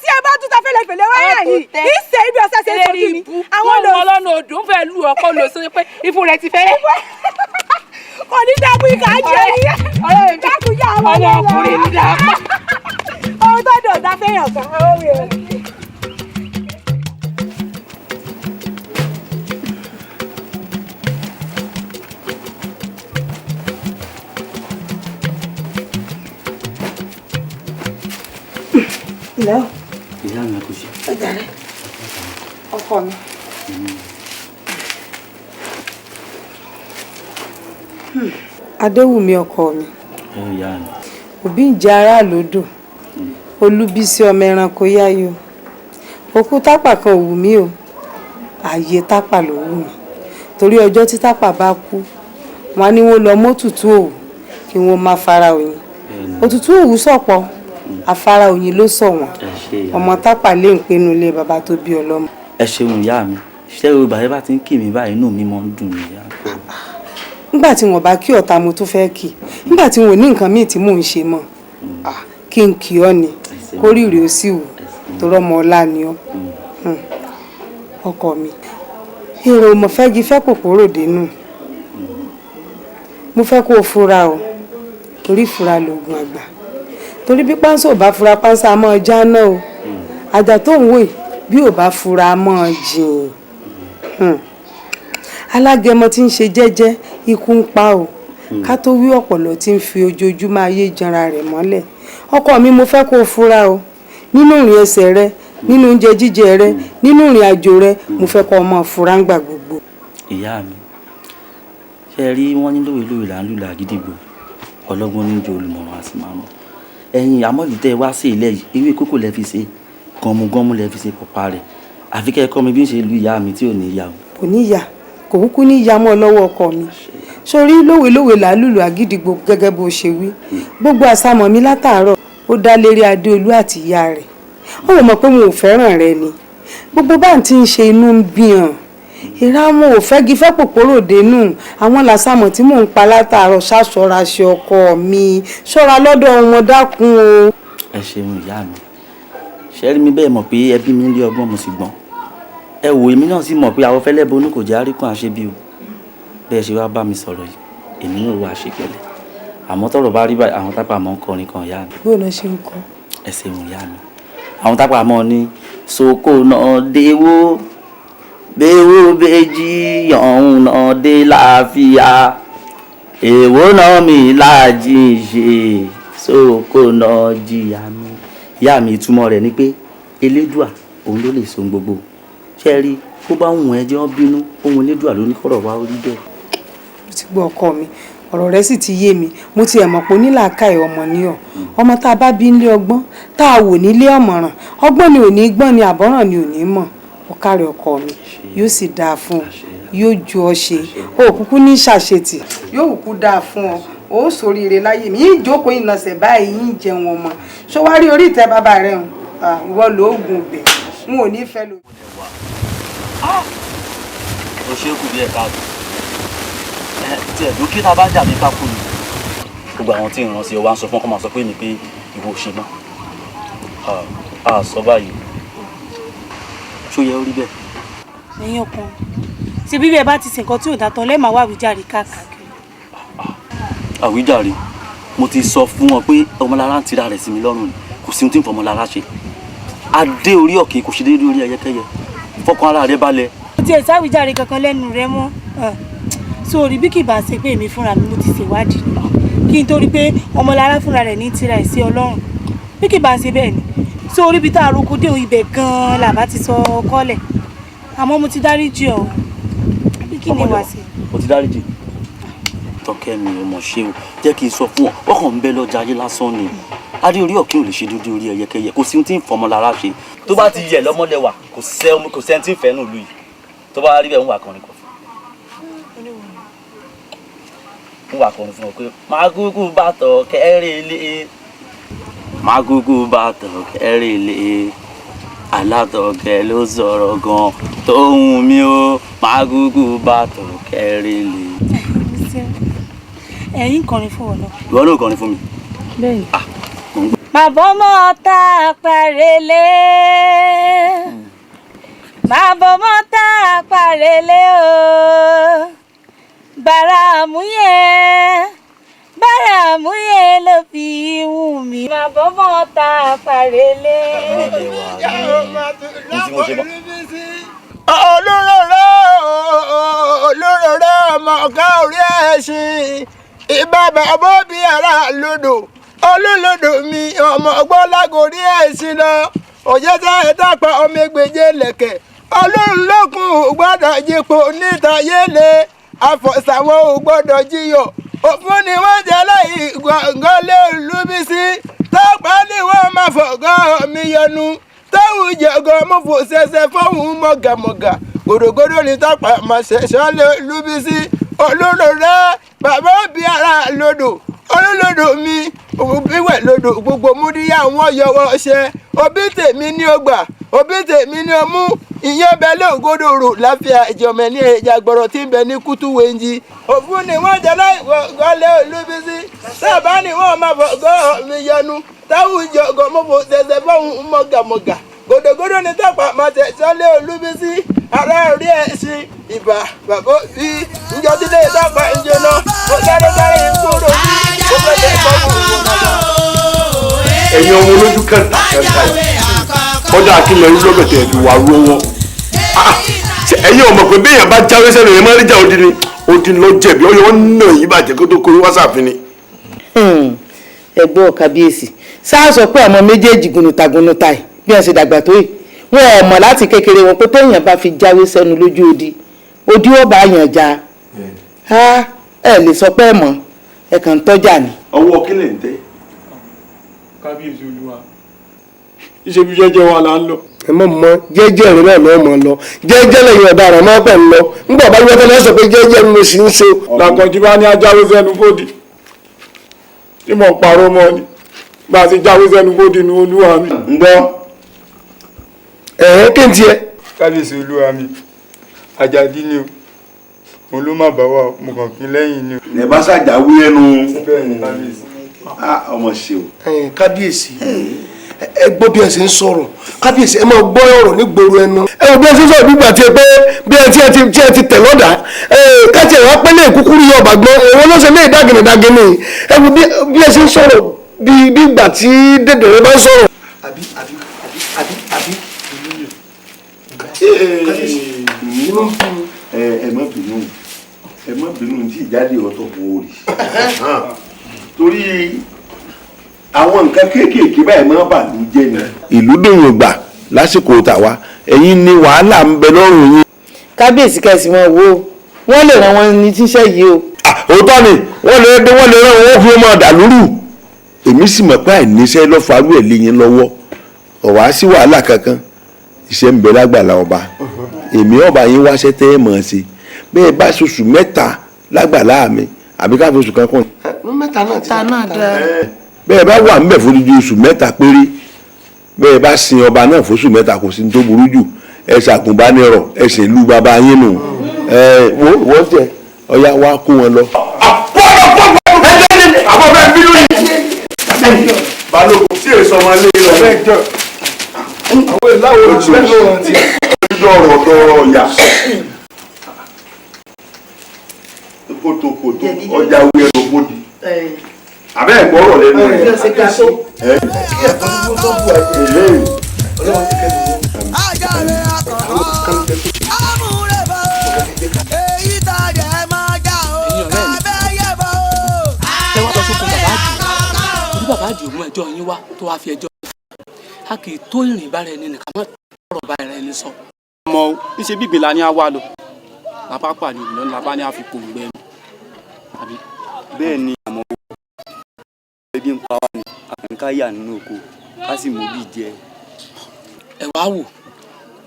Tí ẹ bá tún ta fẹ́lẹ́fẹ́lẹ́ wáyà yìí, ìṣe ibi ọ̀sẹ̀ ṣe é sojú mi. Àwọn ọlọ́nà odò ń fẹ́ lu ọkọ lò sí pé ìfun rẹ̀ ti fẹ́. Kò ní dàbí ìkà jẹ́ yìí. Dákun yá àwọn ọmọ ọkùnrin ní dàpọ̀. Ohun tó dùn ọ̀dà fẹ́yàn kan, ó wí o. Ilẹ̀ o. Ìyá mi kò ṣe. Ó jàre. Ọkọ mi. Adéwùmí ọkọ mi. Ìyá mi. Òbí ń jẹ aráàlú dùn. Olúbísí ọmọ ẹranko yáyò. Òkú tápà kan ò wù mí o. Ààyè tápà ló wù mí. Torí ọjọ́ tí tápà bá kú, wọn á ní wọ́n lọ mọ́tútù òwú kí wọ́n má fara òyìn. Òtútù òwú sọ̀pọ̀, afárá òyìn ló sọ wọ́n. Ọmọ tápà lè ń pinnu ilé bàbá tó bí ọlọ́mọ. Ẹ ṣeun ìyá mi, ṣé o bàbá bá ti ń kì mí báyìí inú mi máa ń dùn mí ìyá. Nígbà tí wọ́n bá kí ọ̀tá mo tún fẹ́ kì, nígbà tí wọn ò ní nǹkan míì tí mò ń ṣe mọ́, kí n kì ọ́ ni, kórìíre ó sì wù, torí ọmọ ọlá ni ọ́. Ọkọ mi, èrò mọ̀ fẹ́ gi fẹ́ kòkòrò dénú. Mo fẹ́ kó o fura o, torí fura lògùn àgbà. Torí bí pánsá ò bá fura pánsá a máa já náà o. Àjà tó ń wò yìí bí ò bá fura a máa jìn. Alágẹmọ tí ń ṣe jẹ́jẹ́ ikú ń pa o. Ká tó wí ọ̀pọ̀lọ́ tí ń fi ojoojúmọ́ ayé janra rẹ̀ mọ́lẹ̀. Ọkọ mi, mo fẹ́ kó o fura o. Nínú ìrìn ẹsẹ̀ rẹ, nínú oúnjẹ jíjẹ rẹ, nínú ìrìn àjò rẹ, mo fẹ́ kó o máa fura ń gbà gbogbo. Ìyá mi, ṣe rí wọn ní lówe lówe là ń lùlà gídígbò. Ọlọ́gbọ́n ní ju olùmọ̀ràn àti máa mọ̀. Ẹ̀yin àmọ́ ìlú tẹ́ ẹ wá sí ilẹ̀ yìí, ewé kókò lẹ fi ṣe, gànmùgànmù lẹ fi ṣe pọ̀pá rẹ̀. Àfi kẹ́ ẹ kọ́ mi bí ń ṣe lu ìyá mi tí ò ní ìyá o. Kò ní ìyá, kò kúkú ní ìyá mọ́ lọ́wọ́ ọkọ mi. Sórí lówelówe làálùlù àgídìgbò gẹ́gẹ́ bó ṣe wí. Gbogbo àsámọ̀ mi látàárọ̀ ó dá lérí Adéolú àti ìyá rẹ̀. Ó wò mọ̀ pé mo ò fẹ́ràn rẹ ni. Gbogbo bá ń ti ń ṣe inú ń bí hàn. Ìrá mo ò fẹ́ gi fẹ́ pòpòrò dénú. Àwọn làsámọ̀ tí mò ń pa látàárọ̀ ṣàṣọra ṣe ọkọ mi. Ṣọ́ra lọ́dọ̀ wọn, dákun o. Ẹ ṣeun ìyá mi. Ṣé rí mi bẹ́ẹ̀ mọ̀ pé ẹbí mi ń lé ọgbọ́n, mo sì gbọ́n. Ẹ wò, èmi náà sì mọ̀ pé àwọn fẹ́lẹ́ bonú kò jẹ́ àríkún àṣebí o. Bẹ́ẹ̀ ṣe wá bá mi sọ̀rọ̀ yìí, èmi náà wà ṣe pẹ̀lẹ́. Àmọ́ tọ́rọ̀ bá rí báyìí, àwọn tápà mọ́ ń kọrin kan, ìyá mi. Bó lọ ṣe ń kọ? Ẹ ṣeun ìyá mi. Àwọn tápà mọ́ ní soko náà déwó béwó béjì ọ̀hún náà dé láàfíà, èwo náà mi láàjì ṣe soko náà jìyà mi. Ìyá mi, ìtumọ̀ rẹ̀ ni pé Elédùà òun ló lè so gbogbo. Ṣé rí, kó bá wùn ẹ jẹ́ wọ́n bínú, ohun Elédùà ló ní kọ́rọ̀ wá orí bẹ́ẹ̀. Mo ti gbọ́ ọkọ mi, ọ̀rọ̀ rẹ sì ti yé mi. Mo ti ẹ̀ mọ̀ pé onílàákàyè ọmọ ní ọ. Ọmọ tá a bá bí nílé ọgbọ́n, tá a wò nílé ọ̀mọ̀ràn, ọgbọ́n ni ò ní gbọ́n ni, àbọ̀ràn ni ò ní mọ̀. Ọ̀kàrẹ̀ ọkọ mi, yóò sì dáa fún ọ, yóò ju ọ ṣe, o kúkú ní ṣàṣetì, yóò kúkú dáa fún ọ, o ó ṣoríire láyé mi. Yín jókòó ìnàṣẹ̀ báyìí, yín jẹun ọmọ. Ṣó wá rí orí ìtẹ́ bàbá rẹ̀ hàn? Ìwọ lóògùn bẹ̀, n ò ní fẹ́ lò. O ṣe é kù díẹ̀ káàtó. Tí ẹ̀ dókítà bá jà mí bá kú ni. Gbogbo àwọn tí ìran sí ọ wá ń sọ fún ọkọ máa sọ pé mi pé ìwọ ò ṣe mọ́. A sọ báyìí. Ṣó yẹ ó rí bẹ́ẹ̀? Ẹ̀yin ọkùnrin, ṣe bí bẹ́ẹ̀ bá ti ṣe nǹkan tí ò dátọ́ lẹ́ẹ̀ máa wá àwíjàre káàkiri. Àwíjàre, mo ti sọ fún wọn pé ọmọlára ń tira rẹ̀ sí mi lọ́rùn ni, kò sí ohun tí ń fọmọlára ṣe. Adé orí ọ̀kìn kò ṣe déédéé orí ẹyẹkẹ́yẹ. Fọkàn ara rẹ balẹ̀. Mo ti ẹ̀ sáwíjàre kankan lẹ́nu rẹ mọ́. Sórí bí kì bá ṣe pé èmi fúnra mi mo ti ṣèwádìí kí n tó rí pé ọmọlára fúnra rẹ̀ ní tira ẹ̀ sí Ọlọ́run, bí kì bá ṣe bẹ́ẹ̀ ni. Sórí ibi tá a roko dé ibẹ̀ gan-an làbá ti sọ kọ́lẹ̀. Àmọ́ mo ti dáríjì ọ́, bí kí ni wàá ṣe. Mo ti dáríjì. Tọ́kẹ́ mi ò mọ̀ ṣe o, jẹ́ kí n sọ fún ọ, ọkàn ń bẹ lọ́jà ayé lásán ni. Adé orí ọ̀kìn ò lè ṣe déédéé orí ẹyẹkẹ́yẹ, kò sí ohun tí ń fọmọlára ṣe. Tó bá ti yẹ lọ́mọlẹ́wà, kò sẹ́ni tí ń fẹ́ nù lù yìí. Tó bá rí bẹ́ẹ̀ ń wà kọrin kọ̀ fún. Ń wà kọrin fún ọ pé máa kúkú bá tọ̀ kẹ́rẹ́ lé, máa kúkú bá tọ̀ kẹ́rẹ́ lé, alátọ̀kẹ́ ló sọ̀rọ̀ gan tó hùn mí o, máa kúkú bá tọ̀ kẹ́rẹ́ lé. Ẹ̀yin kọrin fún ọ náà. Ìwọ náà kọrin fún mi. Bẹ́ẹ̀ni. Bàbá ọmọ tá a parẹ́lé, bàbá ọmọ tá a parẹ́lé o, bàrà àmúyẹ, bàrà àmúyẹ ló fi wù mí. Bàbá ọmọ tá a parẹ́lé. Olóróró olóróró ọmọ ọ̀gá orí ẹ̀sìn ìbá bàbá bí ara lodò olólodò mi ọmọ ọgbọ́n lágorí ẹ̀sìn lọ òjẹ́sẹ̀ ẹ̀dàpọ̀ ọmọ ẹgbẹ̀jẹ̀ lẹ̀kẹ̀ ọlọ́run lókun ò gbọ́dọ̀ jípo níta yéle àfọ̀sàwọn ò gbọ́dọ̀ jiyọ̀ òfun ni wọ́n jẹ́ láì gbọ̀ngàn lé olúbísí tọ́pẹ́ ni wọ́n máa fọ̀gọ́ mi yọnu táwọn jẹ̀gọ́ mú fò ṣẹṣẹ fóun mọ̀gàmọ̀gà gòdògòdò ní tọ́pẹ́ máa ṣẹ̀ṣọ́ lé olúbísí olólùrẹ́ bàbá òbí ara lodò olólodò mi òbíwẹ̀ lodò gbogbo múdíyà wọn yọwọ́ ṣẹ òbí tèmi ní ọgbà òbí tèmi ní ọmú ìyẹn bẹ lóògódòrò láfíà ìjọmọ ní ẹja gbọrọ tí ń bẹ ní kútúwéńjì òfun ni wọ́n jẹ láì wọlé olúbísí sábà ni wọ́n máa fọgọ́ mi yọnu táwọn ìjọgọ mọ fò ṣẹṣẹ fóun mọ̀gàmọ̀gà gòdògòdò ní tàpá máa tẹ̀sán lé olúbísí ará orí ẹ̀sìn ìbà bàbá bí njọ tí lè tàpá ìjọna mo sáré sáré kúrò bí mo fẹ́ lè fọ́ òun náà. Ẹ̀yin ọmọ olójú kẹta kẹta yìí, kọ́dà akílẹ̀ rú lọ́bẹ̀tẹ̀ ẹ̀fì wà rú wọn. Ẹ̀yin ọmọ pé béèyàn bá jáwé sẹ́nu yẹn máa ń ríjà odi ni odi lọ jẹ̀bi ọyọ wọn nà yí bàjẹ́ kó tó kórè wá sàfin ni. Ẹgbẹ́ kábíyèsí sáà sọ pé àwọn méjèèjì gùnùtàgùnùtà yìí bí wọ́n ṣe dàgbà tó yìí, wọn ò mọ̀ láti kékeré wọn pé téèyàn bá fi jáwé sẹ́nu lójú odi odi ó bá yàn já. Ẹ lè sọ pé ẹ mọ̀, ẹ kàn ń tọ́jà ni. Ọwọ́ kílẹ̀ ń tẹ́. Kábíyèsí olúwa, iṣẹ́ bí jẹ́jẹ́ wa là ń lọ. Ẹ mọ̀ mọ́ jẹ́jẹ́ rẹ náà lọ́ọ́ mọ̀ lọ jẹ́jẹ́ lẹ́yìn ọ̀daràn máa bẹ̀ ń lọ nígbà bá yọ tẹ́lẹ̀ sọ pé jẹ́jẹ́ ni mo sì ń ṣe. Làkànjí bá ní ajáwé sẹ́nu bòdì tí mo parọ́ mọ́ ni bá a ti jáwé sẹ́nu bòdì ní olúwa mi. Ń gbọ́. Ẹ̀ẹ́ kí n tiẹ̀. Kábíyèsí olúwa mi, Àjàdí ni o, òun ló má bá wa, mo kàn kí lẹ́yìn ni o. Ẹ bá ṣàjáwé ẹnu. Bẹ́ẹ̀ ni kábíyèsí. Ọmọ ṣe o. Kábíyèsí, ẹ gbọ́ bí ẹ ṣe ń sọ̀rọ̀. Kábíyèsí, ẹ máa gbọ́ ọ̀rọ̀ nígboro ẹnu. Ẹ wò bí ẹ ṣe ń sọ̀rọ̀ bí ìgbà tí ẹ pé bí ẹ tí ẹ ti tẹ̀ lọ́dà káàtì ẹ̀ wá pẹ́ lé kúkúrú yọ ọ̀bà gbọ́n òun ló ṣe lé dágìnì dágìnì. Ẹ wò bí ẹ ṣe ń sọ̀rọ̀ bí ìgbà tí dèdèrè bá ń sọ̀rọ̀. Àbí àbí àbí àbí àbí. Ẹ má bínú, ẹ má bínú tí ìjáde ọ̀tọ̀ kò rí torí àwọn nǹkan kéékèèké báyìí máa bà ló jẹ́ ni. Ìlú dùn gbà lásìkò tàwa, ẹ̀yin ni wàhálà ń bẹ lọ́rùn yín. Kábíyèsí, kẹsì mọ wo wọ́n lè ràn wọ́n ní tíṣẹ́ yìí o. Òótọ́ ni, wọ́n lè dé, wọ́n lè ràn wọ́n fi máa dà lóru. Èmi sì mọ̀ pé àìníṣẹ́ ló farú ẹ̀ léyìn lọ́wọ́, ọ̀wá sí wàhálà kankan, iṣẹ́ ń bẹ lágbàlá ọba. Èmi ọba yín wáṣẹ́ tẹ́ ẹ mọ̀ ọ́ sí bẹ́ẹ̀ bá ṣoṣù 3 lágbàlá mi àbí ká fi oṣù kan kún. Mẹ́ta náà ti dáa. Bẹ́ẹ̀ bá wà ńbẹ̀ fún odidi oṣù 3 péré, bẹ́ẹ̀ bá sin ọba náà fóṣù 3, kò sí ní tó burú jù. Ẹ ṣàgùnbánirọ̀, ẹ sì lu bàbá yín nù. Ẹ wo wọ́n jẹ ọya wa kó wọn lọ. Àwọn ọbẹ̀ bínú yìí. Balógun tí èso ọmọ ilé lọ. Àwọn ìlàwọ̀ olùsọ̀rọ̀ wọn ti. Dọ̀rọ̀ dọ̀rọ̀ ọ̀yà. Kótókótó ọjà wíwẹ̀ ló bódi. Àbẹ́ ẹ̀gbọ́rọ̀ lẹ́nu rẹ̀. Ajáre akọ̀kọ̀ amúrẹ̀bọ̀ èyí tá a jẹ́ máa já o kábẹ́yẹ̀ bọ̀ o. Ẹ wá lọ sóko bàbá àdìo, torí bàbá àdìo mú ẹjọ́ yín wá tó wá fi ẹjọ́ a kì í tó ìrìn bára ẹni nìkan má tọrọ bára ẹni sọ. Ọmọ o, níṣẹ́ bí ìgbèlà ni a wá lọ lápá pàdé òmìnira lápá ni a fi kòǹgbẹ mu àbí. Bẹ́ẹ̀ ni, àmọ́ ebi ń pa wá ni àkànká yà nínú oko ká sì mú bí jẹ. Ẹ wá wò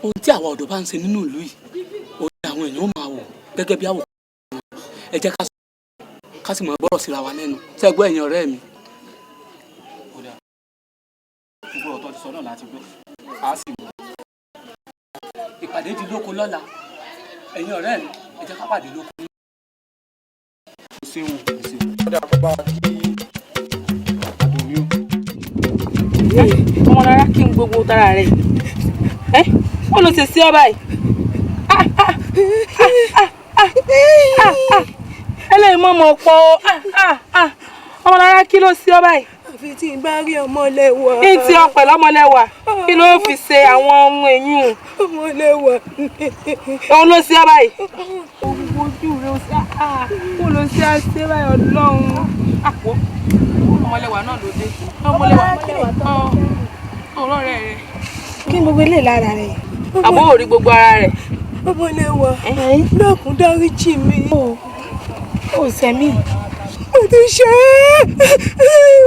ohun tí àwa ọ̀dọ́ bá ń ṣe nínú ìlú yìí, òun ni àwọn èèyàn ó máa wò gẹ́gẹ́ bí àwòkọ́ wọn. Ẹ jẹ́ ká sì máa gbọ́rọ̀ síra wa lẹ́nu. Ṣé ẹ gbọ́, ẹ̀yin ọ̀rẹ́ mi? Gbogbo ọ̀tọ̀ ti sọ náà láti gbọ́, a sì mú. Ìpàdé di lóko lọ́la, ẹ̀yin ọ̀rẹ́ mi, ẹ jẹ́ ká pàdé lóko. O ṣeun, o ṣeun. Ọ̀dà bàbá kí àdùnní o. Ọmọlára, kí n gbogbo tara rẹ ẹ ó lọ ṣe sí ọ báyìí. Ẹlẹ́yìn mọ́ mọ́ pọ̀ ọ́. Ọmọlára, kí ló sí ọ báyìí? Àfi tí n bá rí ọmọlẹ́wà. Kí n ti ọpẹ lọ́mọlẹ́wà, kí ló fi ṣe àwọn ohun èyí? Ọmọlẹ́wà. Òun ló sí ọ báyìí. Ojú rẹ ó ṣe kó ló ṣe àṣẹ báyìí, ọlọ́run. Àpò ọmọlẹ́wà náà ló dé. Ọmọlẹ́wà ọ̀rọ̀ rẹ̀ rẹ̀. Kí n gbogbo ilé lára rẹ̀. Àbó ò rí gbogbo ara rẹ̀. Ọmọlẹ́wà, dákun dáríjì mi. Ó sẹ́mi. Mo ti ṣe é.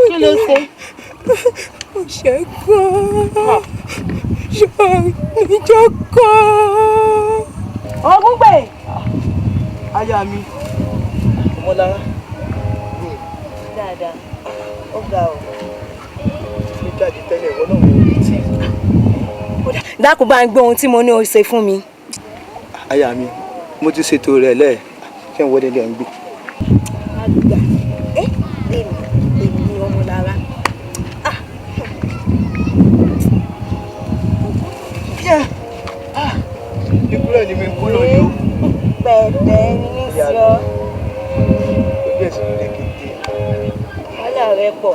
Kí ló ṣe? Mo ṣe gan-an. Ṣé níjọ́ kan? Ògúngbè. Aya mi, Ọmọlára. Dáadáa, ó ga o. Mo ti jáde tẹ́lẹ̀, ìwọ náà mo rí tí. Dákun, bá ń gbọ́ ohun tí mo ní o ṣe fún mi. Aya mi, mo ti ṣètò rẹ̀ lẹ́ẹ̀, ṣé ń wọlé lẹ́ ń gbé. Àgbà ẹ, èmi ni Ọmọlára. Ikú náà ni mi kú lọ yó. Pẹ̀lẹ́ ní ní sí ọ. Ojú ẹ̀sìn ló lè kéde. Wàhálà rẹ pọ̀.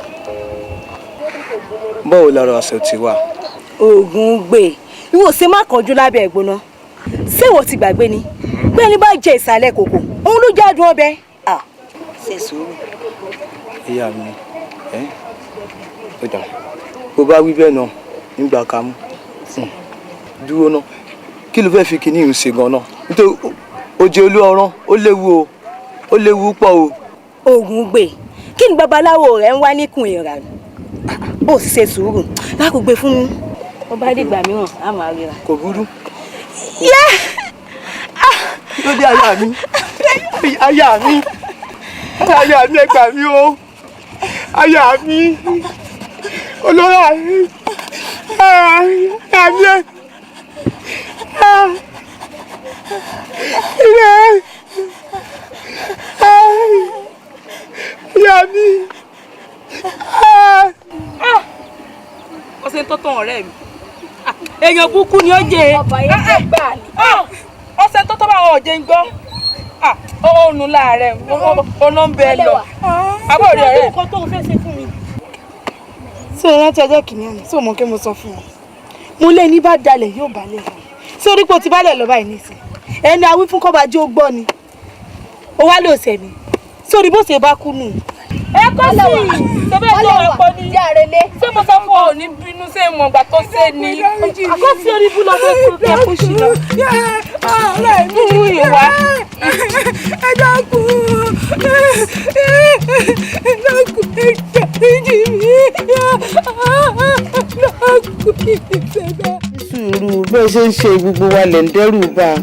Báwo lára ọ̀sẹ̀ ti wà? Oògùn gbè, ìwọ ṣe má kánjú lábẹ́ ẹ̀gbóná. Ṣé ìwọ ti gbàgbé ni pé ẹni bá jẹ ìsàlẹ̀ kòkò, òun ló jádùn ọbẹ̀? Ṣe sùúrù. Ìyá mi, ẹ ó dà, bó bá wí bẹ́ẹ̀ náà nígbà ká mú dúró náà, kí ló fẹ́ẹ́ fi kinní ìhùn ṣe gan-an? Nítorí oje olú ọ̀rán ó léwu o, ó léwu pọ̀ o. Oògùn gbè. Kí ni babaláwo rẹ̀ ń wá níkùn ìrànù? Ó sì ṣe sùúrù lákògbé fún mi. Ó bá dìgbà mìíràn, á máa ríra. Kò burú. Yẹ́! Ló dé aya mi, aya mi, aya mi, ẹ gbà mí o, aya mi, olóra mi, aya mi, ilé, aya mi. Ó ṣe ń tó tán ọ̀rẹ́ mi. Èèyàn burúkú ni ó jẹ. Ọba yẹn jẹ́ gbà ní. Ó ṣe ń tó tán báwọn ọ̀jẹ̀ ń gbọ́. Ó nu láàárẹ̀, ó ná ń bẹ lọ. Àbọ̀ rẹ̀ ọ̀rẹ́. Nǹkan tó ń fẹ́ ṣe fún mi. Ṣé o rántí ọjọ́ kìíní àná? Ṣé o mọ̀ pé mo sọ fún ọ? Mo lé ní bá dalẹ̀ yóò balẹ̀ lọ. Ṣé orí pé o ti balẹ̀ lọ báyìí nísìn? Ẹni awí fún kọ́ba jẹ́ ó gbọ́ ni. O wá lò sẹ̀mí. Ṣé orí bó ṣe bá kú nù? Ẹ kọ́ sí i, ṣe bẹ́ẹ̀ tó wà pọ̀ ni. Ṣé mo sọ fún ọ ò ní bínú ṣé mo gbà tó ṣe ni? Àkọsí orí ibú lọ fẹ́ kú kẹ́ kó ṣì lọ. Mú ìwà. Ẹ dákun, ẹ dákun, ẹ dáríjì mí, dákun ìṣẹ̀dá. Sùúrù bẹ́ẹ̀ ṣe ń ṣe gbogbo wa lẹ̀ ń dẹ́rù bá a.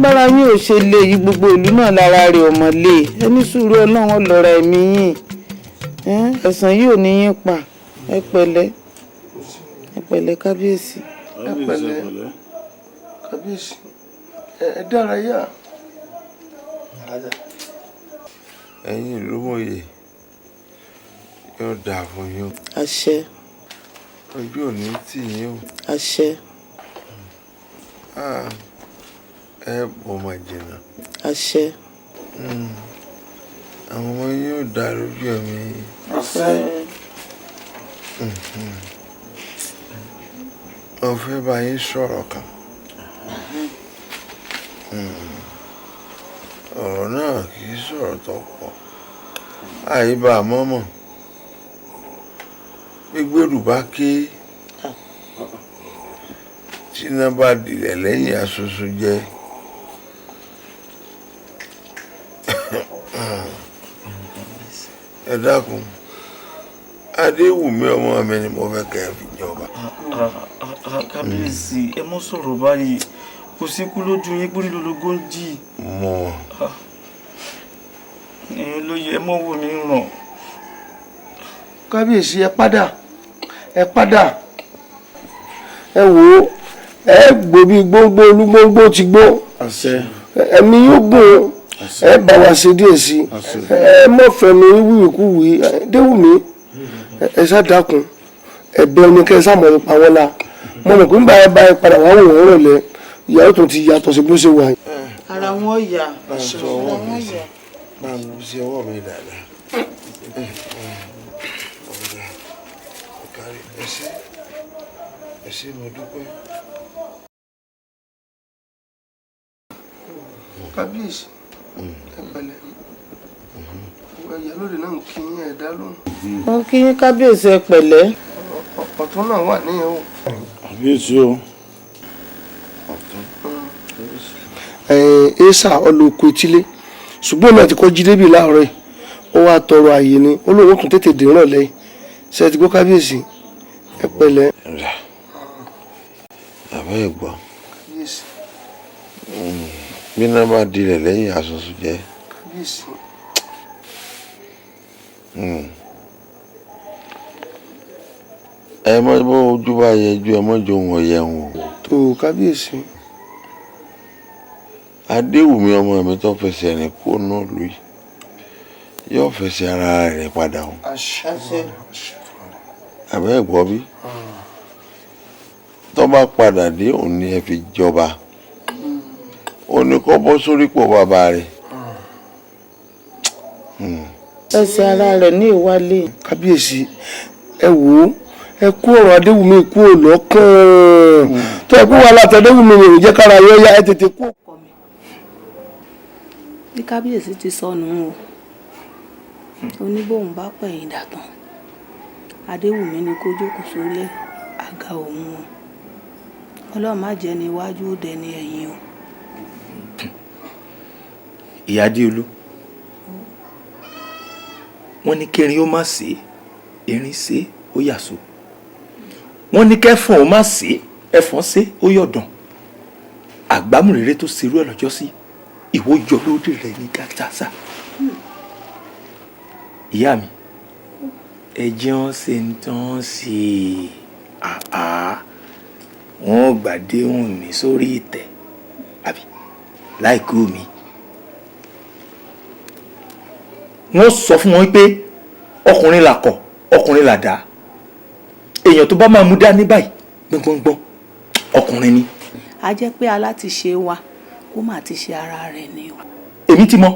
Bára yín ò ṣe lè yí gbogbo ìlú náà lára rẹ̀ ọmọ lè. Ẹ ní sùúrù, Ọlọ́run ọlọ́ra ẹ̀mí yín. Ẹ̀san yìí ò ní yín pa. Ẹ pẹ̀lẹ́, ẹ pẹ̀lẹ́ kábíyèsí. Ẹ pẹ̀lẹ́ kábíyèsí, ẹ dárayá. Ẹ̀yin ìlú mòye, yóò dáa fún yín o. Àṣẹ. Ojú ò ní tì yín o. Àṣẹ. Ẹ bọ̀ máa jìnnà. Àṣẹ. Àwọn ọmọ yín yóò dá lójú ẹ̀mí yín. Àṣẹ. Mo fẹ́ bá yín sọ̀rọ̀ kan. Ọ̀rọ̀ náà kì í sọ̀rọ̀ tó pọ̀. Àyíbá mọ́mọ́. Gbígbèrú bá ké. Tíná bá dilẹ̀ lẹ́yìn aṣoṣo jẹ́. Ẹ dákun, Adéwùmí ọmọ mi ni mo fẹ́ kẹ́ ẹ fi jọba. Kábíyèsí, ẹ mọ́ sọ̀rọ̀ báyìí, kò sí kú lójú yín pórí lológó ń jì. Mọ. Ẹ̀yin lóye, ẹ mọ́ wò mí ràn. Kábíyèsí, ẹ padà, ẹ padà, ẹ wò ó, ẹ gbó bí gbóngbó olúgbóngbó ti gbó. Ẹ̀mí yóò gùn, ẹ bá wa ṣe díẹ̀ sí i. Ẹ mọ̀ fẹnu wíwìkúwì. Déwùmí, ẹ ṣá dákun, ẹ̀bẹ̀ ni kẹ́ ẹ sá mọ̀ nípa wọn la. Mo mọ̀ pé ń bá ẹ bá ẹ padà wá wò wọ́n rọ̀lẹ́, ìyàwó tó ti yàtọ̀ sí bó ṣe wà. Ara wọn yà. Bá ń sọ ọwọ́ mi sí, bá ń sí ọwọ́ mi dáadáa. Ẹ ṣé, ẹ ṣé, mo dúpẹ́. Kábíyèsí, ẹ pẹ̀lẹ́, ìyálóde náà ń kí yín, ẹ dá lóhùn. Wọ́n kí yín kábíyèsí, ẹ pẹ̀lẹ́. Ọ̀tún náà wà níyẹn o. Kábíyèsí o. Ẹ ṣá ọlọ́kọ etílé, ṣùgbọ́n náà ti kọ́ jí débi láàárọ̀ yìí, ó wàá tọrọ àyè ni, ó lóun tún tètè dé rànlẹ́ yìí. Ṣe ti gbọ́ kábíyèsí? Ẹ pẹ̀lẹ́. Àbẹ́ ẹ̀ gbọ́, bí iná bá dilẹ̀ lẹ́yìn aṣoṣo jẹ́. Kábíyèsí. Ẹ mọ bó ojú bá yẹjú, ẹ mọ jọ òun ọ̀yẹ̀ wọn o. Tó kábíyèsí. Adéwùmí ọmọ mi tó fẹsẹ̀ rìn kó náà lóyè yóò fẹsẹ̀ ara rẹ̀ padà o. Àṣẹ. Àbẹ́ ẹ̀ gbọ́ bí tó bá padà dé, òun ni ẹ fi jọba, ó ní kó bọ́ sórí pọ̀ bàbá rẹ̀. Ẹsẹ̀ ara rẹ̀ ní ìwálé. Kábíyèsí, ẹ wò ó, ẹ kú ọ̀rọ̀ Adéwùmí kú ò lọ́kàn tó ẹ kú wàhálà tí Adéwùmí rò jẹ́ kára yọ ya, ẹ tètè kú. Bí kábíyèsí ti sọnù o, oníbòun bá pẹ̀yìn dàtàn, Adéwùmí ni kó jókòó sórí àga òun o. Ọlọ́run má jẹ́ ní iwájú ó dẹni ẹ̀yìn o. Ìyá Adéolú, Wọ́n ní kérin ó má ṣe erin ṣe ó yàsó, wọ́n ní kẹ́fọ̀n ó má ṣe ẹ̀fọ́n ṣe ó yọ̀dàn. Àgbámúrere tó ṣerú ẹ̀ lọ́jọ́ sí ìwọ yọ lórí rẹ̀ ní gàtàsà. Ìyá mi, ẹ jẹun ṣe ń tán sí i, àá wọn ò gbàdéhùn mi sórí ìtẹ́ àbí láìkú mi. Wọ́n sọ fún wọn pé ọkùnrin là kọ̀, ọkùnrin là dá, èèyàn tó bá máa mú dání báyìí gbọ̀ngbọ̀ngbọ̀n ọkùnrin ni. A jẹ́ pé alátiṣe wa kó má ti ṣe ara rẹ̀ ni o. Èmi ti mọ.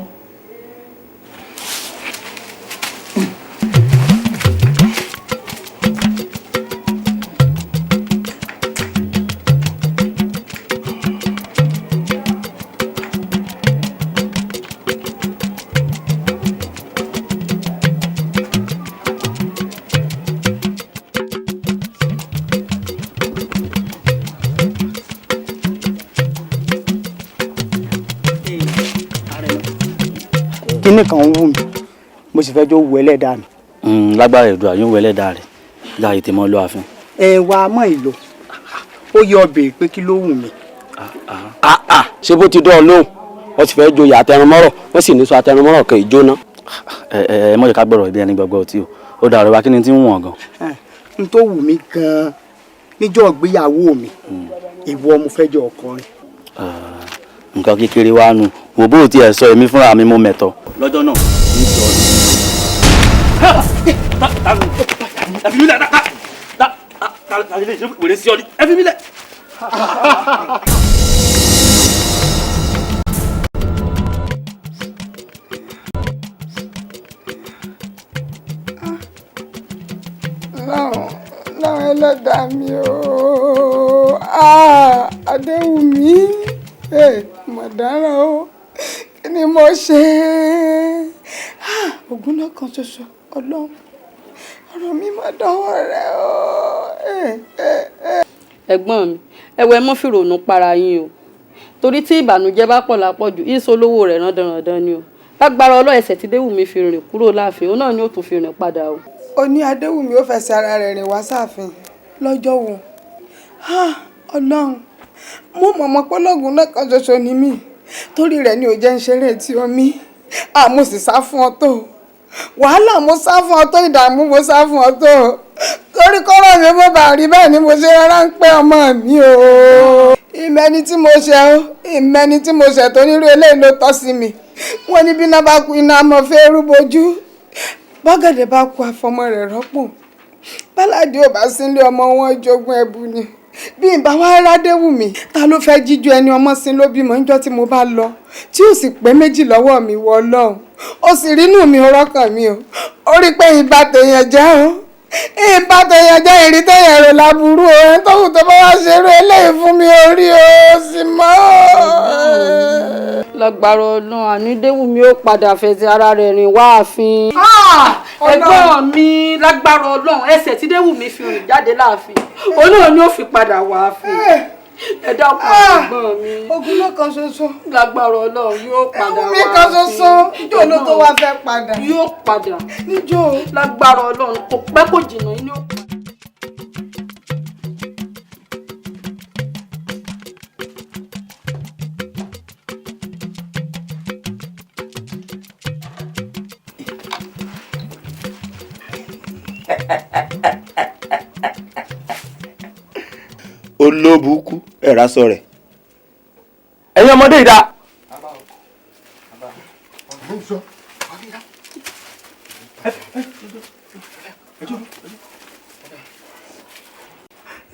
Kíní kan ń wù mí, mo sì fẹ́ jó wù ẹlẹ́dàá mi. Lágbára ìdúrà yóò wọ ẹlẹ́dàá rẹ̀ láàyè tèmọ́ lọ ààfin. Ẹ wá mọ́ ìlò ó yọ ọbẹ̀ pé kí ló wù mí. Ṣé bó ti dán ọ lóhùn, wọ́n ti fẹ́ joyè àtẹnumọ́rọ̀, wọ́n sì ní sọ àtẹnumọ́rọ̀ kan ìjóná. Ẹ ẹ ẹ mọ̀jẹ̀ ká gbọ́rọ̀ ibi ẹni gbọ́gbọ́ ọtí o, ó dàrú wa kí ni tí ń wọ̀n gan. N tó wù mí gan-an níjọ́ ìgbéyàwó mi, ìwọ mo fẹ́ jọ ọkọrin. Nǹkan kékeré wa nù wò bó tiẹ̀ sọ èmi fúnra mi mo mẹ̀tọ́. Lọ́jọ́ náà ní jọ ni. Láwọn ẹlẹ́dàá mi ooo, Adéwùmí mọ̀dáràn o, kí ni mo ṣe? Ògùn náà kan ṣoṣo, Ọlọ́run, ọ̀rọ̀ mi máa dánwò rẹ o. Ẹ̀gbọ́n mi, ẹ̀wẹ̀ mọ́ fìrònú para yín o, torí tí ìbànújẹ́ bá pọ̀ lápọ̀jù ìṣó olówó rẹ̀ rán dandan ni o. Lágbára Ọlọ́run, ẹsẹ̀ tí Déwùmí fi rìn kúrò láàfin òun náà ni ó tún fi rìn padà o. Ó ní Adéwùmí ó fẹsẹ̀ ara rẹ̀ rìn wá sáàfin lọ́jọ́ wo? Ọlọ́run, mo mọ̀mọ́ pọ́lọ́gùn náà kan ṣoṣo ni mí, torí rẹ̀ ni ò jẹ́ ń ṣeré tí omi àmọ́ sì sá fún ọ tó wàhálà, mo sá fún ọ tó ìdààmú, mo sá fún ọ tó torí kọ́rọ̀ mi mo bá rí bẹ́ẹ̀ ni mo ṣe rárá ń pẹ́ ọmọ mi o. Ìmẹ́ni tí mo ṣe o, ìmẹ́ni tí mo ṣe tó nírú eléyìí ló tọ́ sí mi. Wọ́n ní bí iná bá kú iná mọ̀ fẹ́ rúbojú, bọ́gẹ̀dẹ̀ bá kú àfọmọ rẹ̀ rọ́pò, báládì ò bá sílé ọmọ wọn jogún ẹbú ni. Bí n bá wá rádéwùmí, ta ló fẹ́ jíjú ẹni ọmọ sí ló bímọ níjọ́ tí mo bá lọ tí ò sì pé méjì lọ́wọ́ mi? Wọ Ọlọ́run, ó sì rínú mi rọ́kàn mi o, ó rí pé ìbá tèèyàn jẹ́ o, ìbá tèèyàn jẹ́, ìrí tèèyàn rò láburú o. Ẹni tó wù tó bá wá ṣerú eléyìí fún mi, orí o sì mọ́. Lágbára Ọlọ́run, àní Déwùmí ó padà fẹsẹ̀ ara rẹ̀ rìn wá ààfin. Ẹ̀gbọ́n mi, lágbára Ọlọ́run, ẹsẹ̀ tí Déwùmí fi rìn jáde láàfin òun náà ni ó fi padà wá ààfin. Ẹ dákun ẹ̀gbọ́n mi. Ogun ló kan ṣoṣo. Lágbára Ọlọ́run yóò padà wá ààfin. Mi kan ṣoṣo níjó ló tó wá fẹ́ padà. Yóò padà. Níjó. Lágbára Ọlọ́run, kò pẹ́ kò jìnnà inú. Olóbùkú ẹ̀rá sọ rẹ̀, ẹ̀yin ọmọdé ìdá.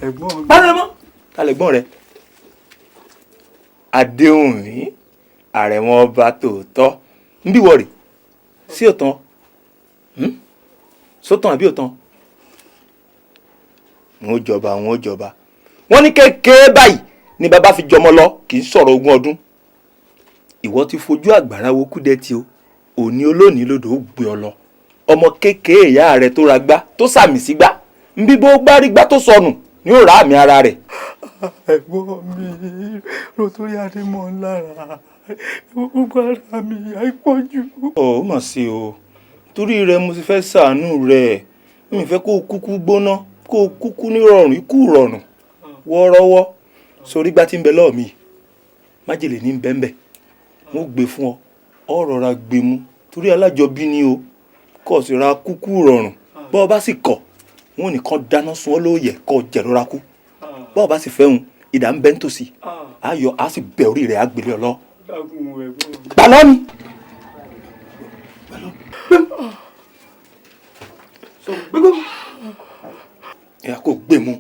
Ẹ̀gbọ́n mi. Báwo mọ́ ta lè gbọ́n rẹ̀? Adéhùnmí àrẹ̀mọ ọba tòótọ́ ń bí wọ̀rì sí òtán sótàn àbí òtán, wọn ó jọba, wọn ó jọba. Wọ́n ní kékeré báyìí ni bàbá fi jọmọ lọ, kì í sọ̀rọ̀ ogún ọdún. Ìwọ ti fojú àgbàrá wo kúdẹ́tì o, òní olónìí lodò ó gbé ọ lọ. Ọmọ kékeré ìyá rẹ tó ra gbá tó sàmì sí gbá ń bí bó gbárígbá tó sọnù ní ó rà àmì ara rẹ̀. Ẹ̀gbọ́n mi, rotori adémọ̀ lára gbogbo ara mi àìpọ̀jù. Ó mọ̀ sí o, Torí rẹ mo sì fẹ́ ṣàánú rẹ. Mi fẹ́ kó o kúkú gbóná, kó o kúkú nírọ̀rùn, ikú rọ̀rùn wọ́ọ́rọ́wọ́. Sórí gbá tí ń bẹ lọ́ọ̀ mi, májèlé ní bẹ́ńbẹ́. Wọ́n gbé fún ọ, ọ rọra gbé mu. Torí alájọbí ni o, kó o sì ra kúkú rọ̀rùn. Bọ́ ọ bá sì kọ̀, wọn ò ní kán dáná sun ọ́ lóòyẹ̀ kó o jẹ̀rora kú. Bọ́ ọ bá sì fẹ́ hun, idà ń bẹ nítòsí. Á yọ, á sì bẹ orí rẹ̀, á gbélé ọ lọ. Gbà lọ́ mi. Ìyá kò gbé mu.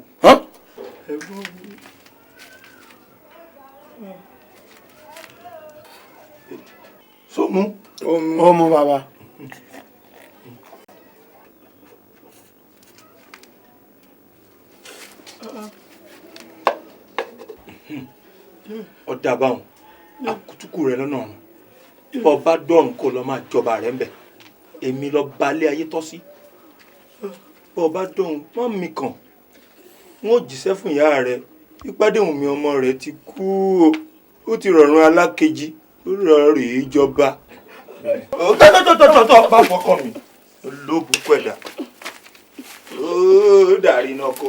Sómu. Ó mu bàbá. Ọ̀dà báwọn akutuku rẹ lọ́nà ọ̀run. Bọ́ bá dọ̀run kó lọ máa jọba rẹ̀ ń bẹ̀. Èmi lọ balẹ̀ ayé tọ́ sí. Bọ́ bá dọ̀run mọ́ mi kàn. Wọ́n ò jíṣẹ́ fún ìyá rẹ̀. Ìpàdéhùn mi ọmọ rẹ̀ ti kú o. Ó ti rọ̀run alákejì. Ó rọ̀ rèé jọba. Tọ́tọ́tọ́tọ́tọ́ bá fọkàn mi. Olóbùkún ẹ̀dá. Ó dàrí náà kó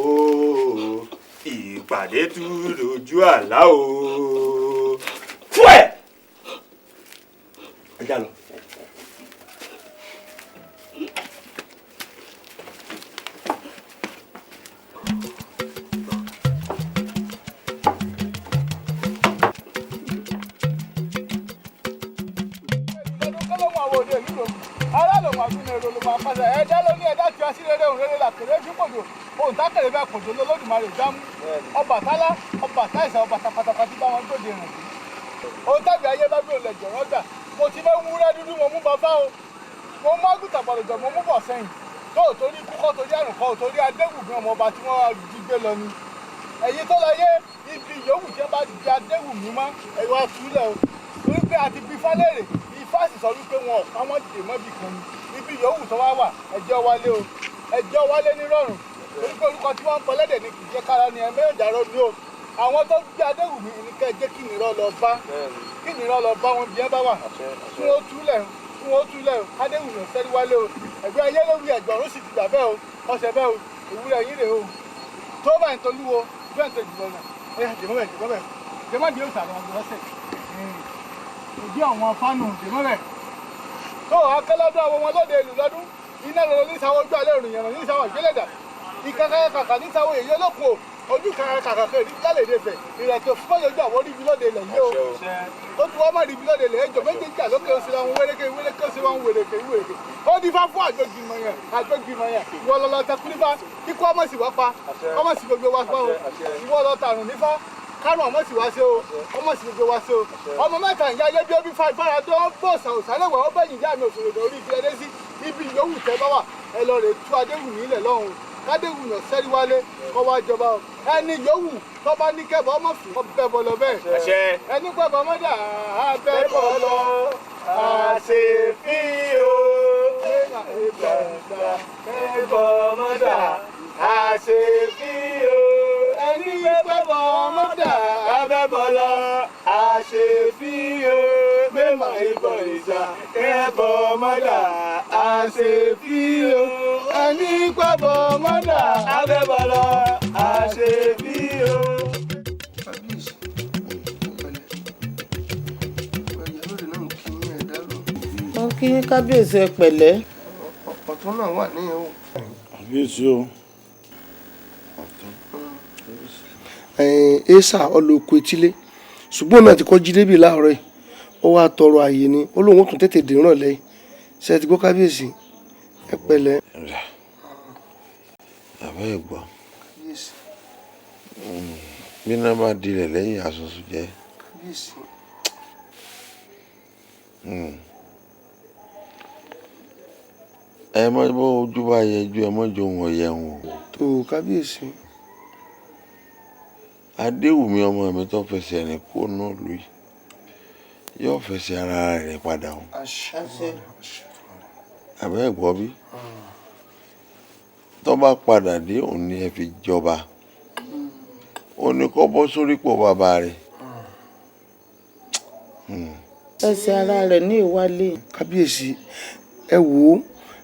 ìpàdé tún lójú àlá o. Fún ẹ̀! Ẹ já lọ. Ẹ̀dá ló ní ẹ̀dá tí a sí rere òun rere làkèrè fípòjò òun tákèrè bẹ́ẹ̀ kòjò lọ́lọ́dúnmarè dámú Ọbàtálá Ọbàtáìsà Ọbàtà pátápátá bá wọn gbòde rìn ohun tàbí ayé bá gbé olè jọ̀rọ̀ gbà. Mo ti mẹ́ wúrẹ́ dúdú mo mú bàbá o, mo mú àgùntàn bọ̀lọ̀jọ̀ mo mú bọ̀ sẹ́yìn tó ò torí ikú kọ́ torí àrùn kọ́ ò torí Adéwùmí ọmọ ọba tí wọ́n jí gbé lọ ni. Ẹ̀yin tó láyé ibi yòówù tí wọ́n bá di Adéwùmí mọ́ ẹ̀yọ́ àtúlẹ̀ o, torí pé a ti bí Fálẹ́rè. Ifá sì sọ wípé wọn ò pa wọ́n dè mọ́bì kan ni. Ibi yòówù tó wá wà ẹjọ́ wálé o, ẹjọ́ wálé nírọ̀rùn, torí pé orúkọ tí wọ́n ń pọ lẹ́dẹ̀ ni kì í jẹ́ kára ni ẹ mẹ́rẹ̀ẹ́dà rọ ni o. Àwọn tó gbé Adéwùmí ní kẹ́ ẹ jẹ́ kí nìrọ̀ lọ bá, kí nìrọ̀ lọ bá wọn bí ẹ bá wà, kí wọ́n túlẹ̀, kí wọ́n túlẹ̀ o. Adéwùmí ò sẹ́rí wálé o. Ẹ̀gbẹ́ ayé ló wí ẹ̀gbọ́n ó sì ti gbà bẹ́ẹ̀ o, ọ̀sẹ̀ bẹ́ẹ̀ o, òwúrọ̀ yín rèé o. Tó bá ń tolúwo bẹ́ẹ̀ ń tẹ̀jú lọ́nà ẹ̀yà dèmọ́bẹ̀ dèmọ́bẹ̀ dèmọ́bẹ̀ yóò sàrọ̀ ọ̀gbọ̀n ọ̀sẹ̀ òbí àwọn fánù dèmọ́bẹ̀. Tó akẹ́lọ́dún àwọn wọn lóde ìlú lọ́dún iná lọ́lọ́ ní sáwọ́ ojú alẹ́ òrìyànà ní sáwọ́ ìgbélẹ̀dà ìkàkà kàkà ní sáwọ́ èyí olókun o ojú kàkà kàkà kẹrì lálẹ́ ìdẹ́fẹ̀ ìrẹ̀tẹ̀ fún ojú àwọn orí ibi lóde ilẹ̀ yìí o ó tún wọ́n mọ̀ rí ibi lóde ilẹ̀ ẹjọ́ méjèèjì àlókè oṣù làwọn wéréke wéréke oṣù wọn wéréke wéréke ó di fá fún àjọgbìmọ̀ yẹn àjọgbìmọ̀ yẹn ìwọ lọ lọ tẹkú nífà kíkú ọmọ sì wá pa ọmọ sì gbogbo wa pa o ìwọ lọ tàrùn nífà kárùn ọmọ sì wá ṣe o ọmọ sì gbogbo wa ṣe o ọmọ mẹ́ta ìyá ayé bí ó bí fa ìfara tó ń bọ̀ ṣàwòsálẹ̀wọ̀ ó bẹ̀yìn ìyá mi òṣòro orí ibi ẹdẹ sí ibi yòówù tẹ́ bá wà ẹ lọ rè tú Adéwùmí ilẹ̀ lọ́hùn Kádéwùmí ọ̀sẹ́rí wálé kọ́ wá jọba o ẹni yòówù tó bá ní kẹ́bọ̀ ọmọ fún ọ bẹ́ẹ̀ bọ̀ lọ bẹ́ẹ̀ ẹni pẹ́ bọ́ mọ́dà abẹ́ bọ̀ lọ àṣefí o kẹ́bọ̀ mọ́dà àṣefí o ẹni pẹ́ bọ́ mọ́dà abẹ́ bọ̀ lọ àṣefí o mẹ́mọ̀ ìbọn ìjà kẹ́bọ̀ mọ́dà àṣefí o ẹni pẹ́ bọ́ mọ́dà abẹ́ bọ̀ lọ àṣefí o. Wọ́n kí kábíyèsí ẹ pẹ̀lẹ́. Ọ̀tún náà wà ní o. Kábíyèsí o. Esa ọlọ́ọ̀kọ etílé ṣùgbọ́n náà ti kọ́ jí débì láàárọ̀ yìí ó wáá tọrọ àyè ni ó lóun ó tún tètè dé ìrànlẹ́ yìí ṣe ti gbọ́ kábíyèsí ẹ pẹ̀lẹ́. Àbẹ́ ẹ̀ gbọ́ bí iná bá dilẹ̀ lẹ́yìn aṣoṣo jẹ́ ẹ mọ bó ojú bá yẹjú ẹ mọ jọ òun ọ̀yẹ̀ wọn o. Tó kábíyèsí. Adéwùmí ọmọ mi tó fẹsẹ̀ rìn kó náà lù yìí yóò fẹsẹ̀ ara rẹ̀ padà o. Àbẹ́ ẹ̀ gbọ́ bí tó bá padà dé òun ni ẹ fi jọba ó ní kó bọ́ sórí pò bàbá rẹ̀. Ẹsẹ̀ ara rẹ̀ ní ìwálé. Kábíyèsí ẹ wò ó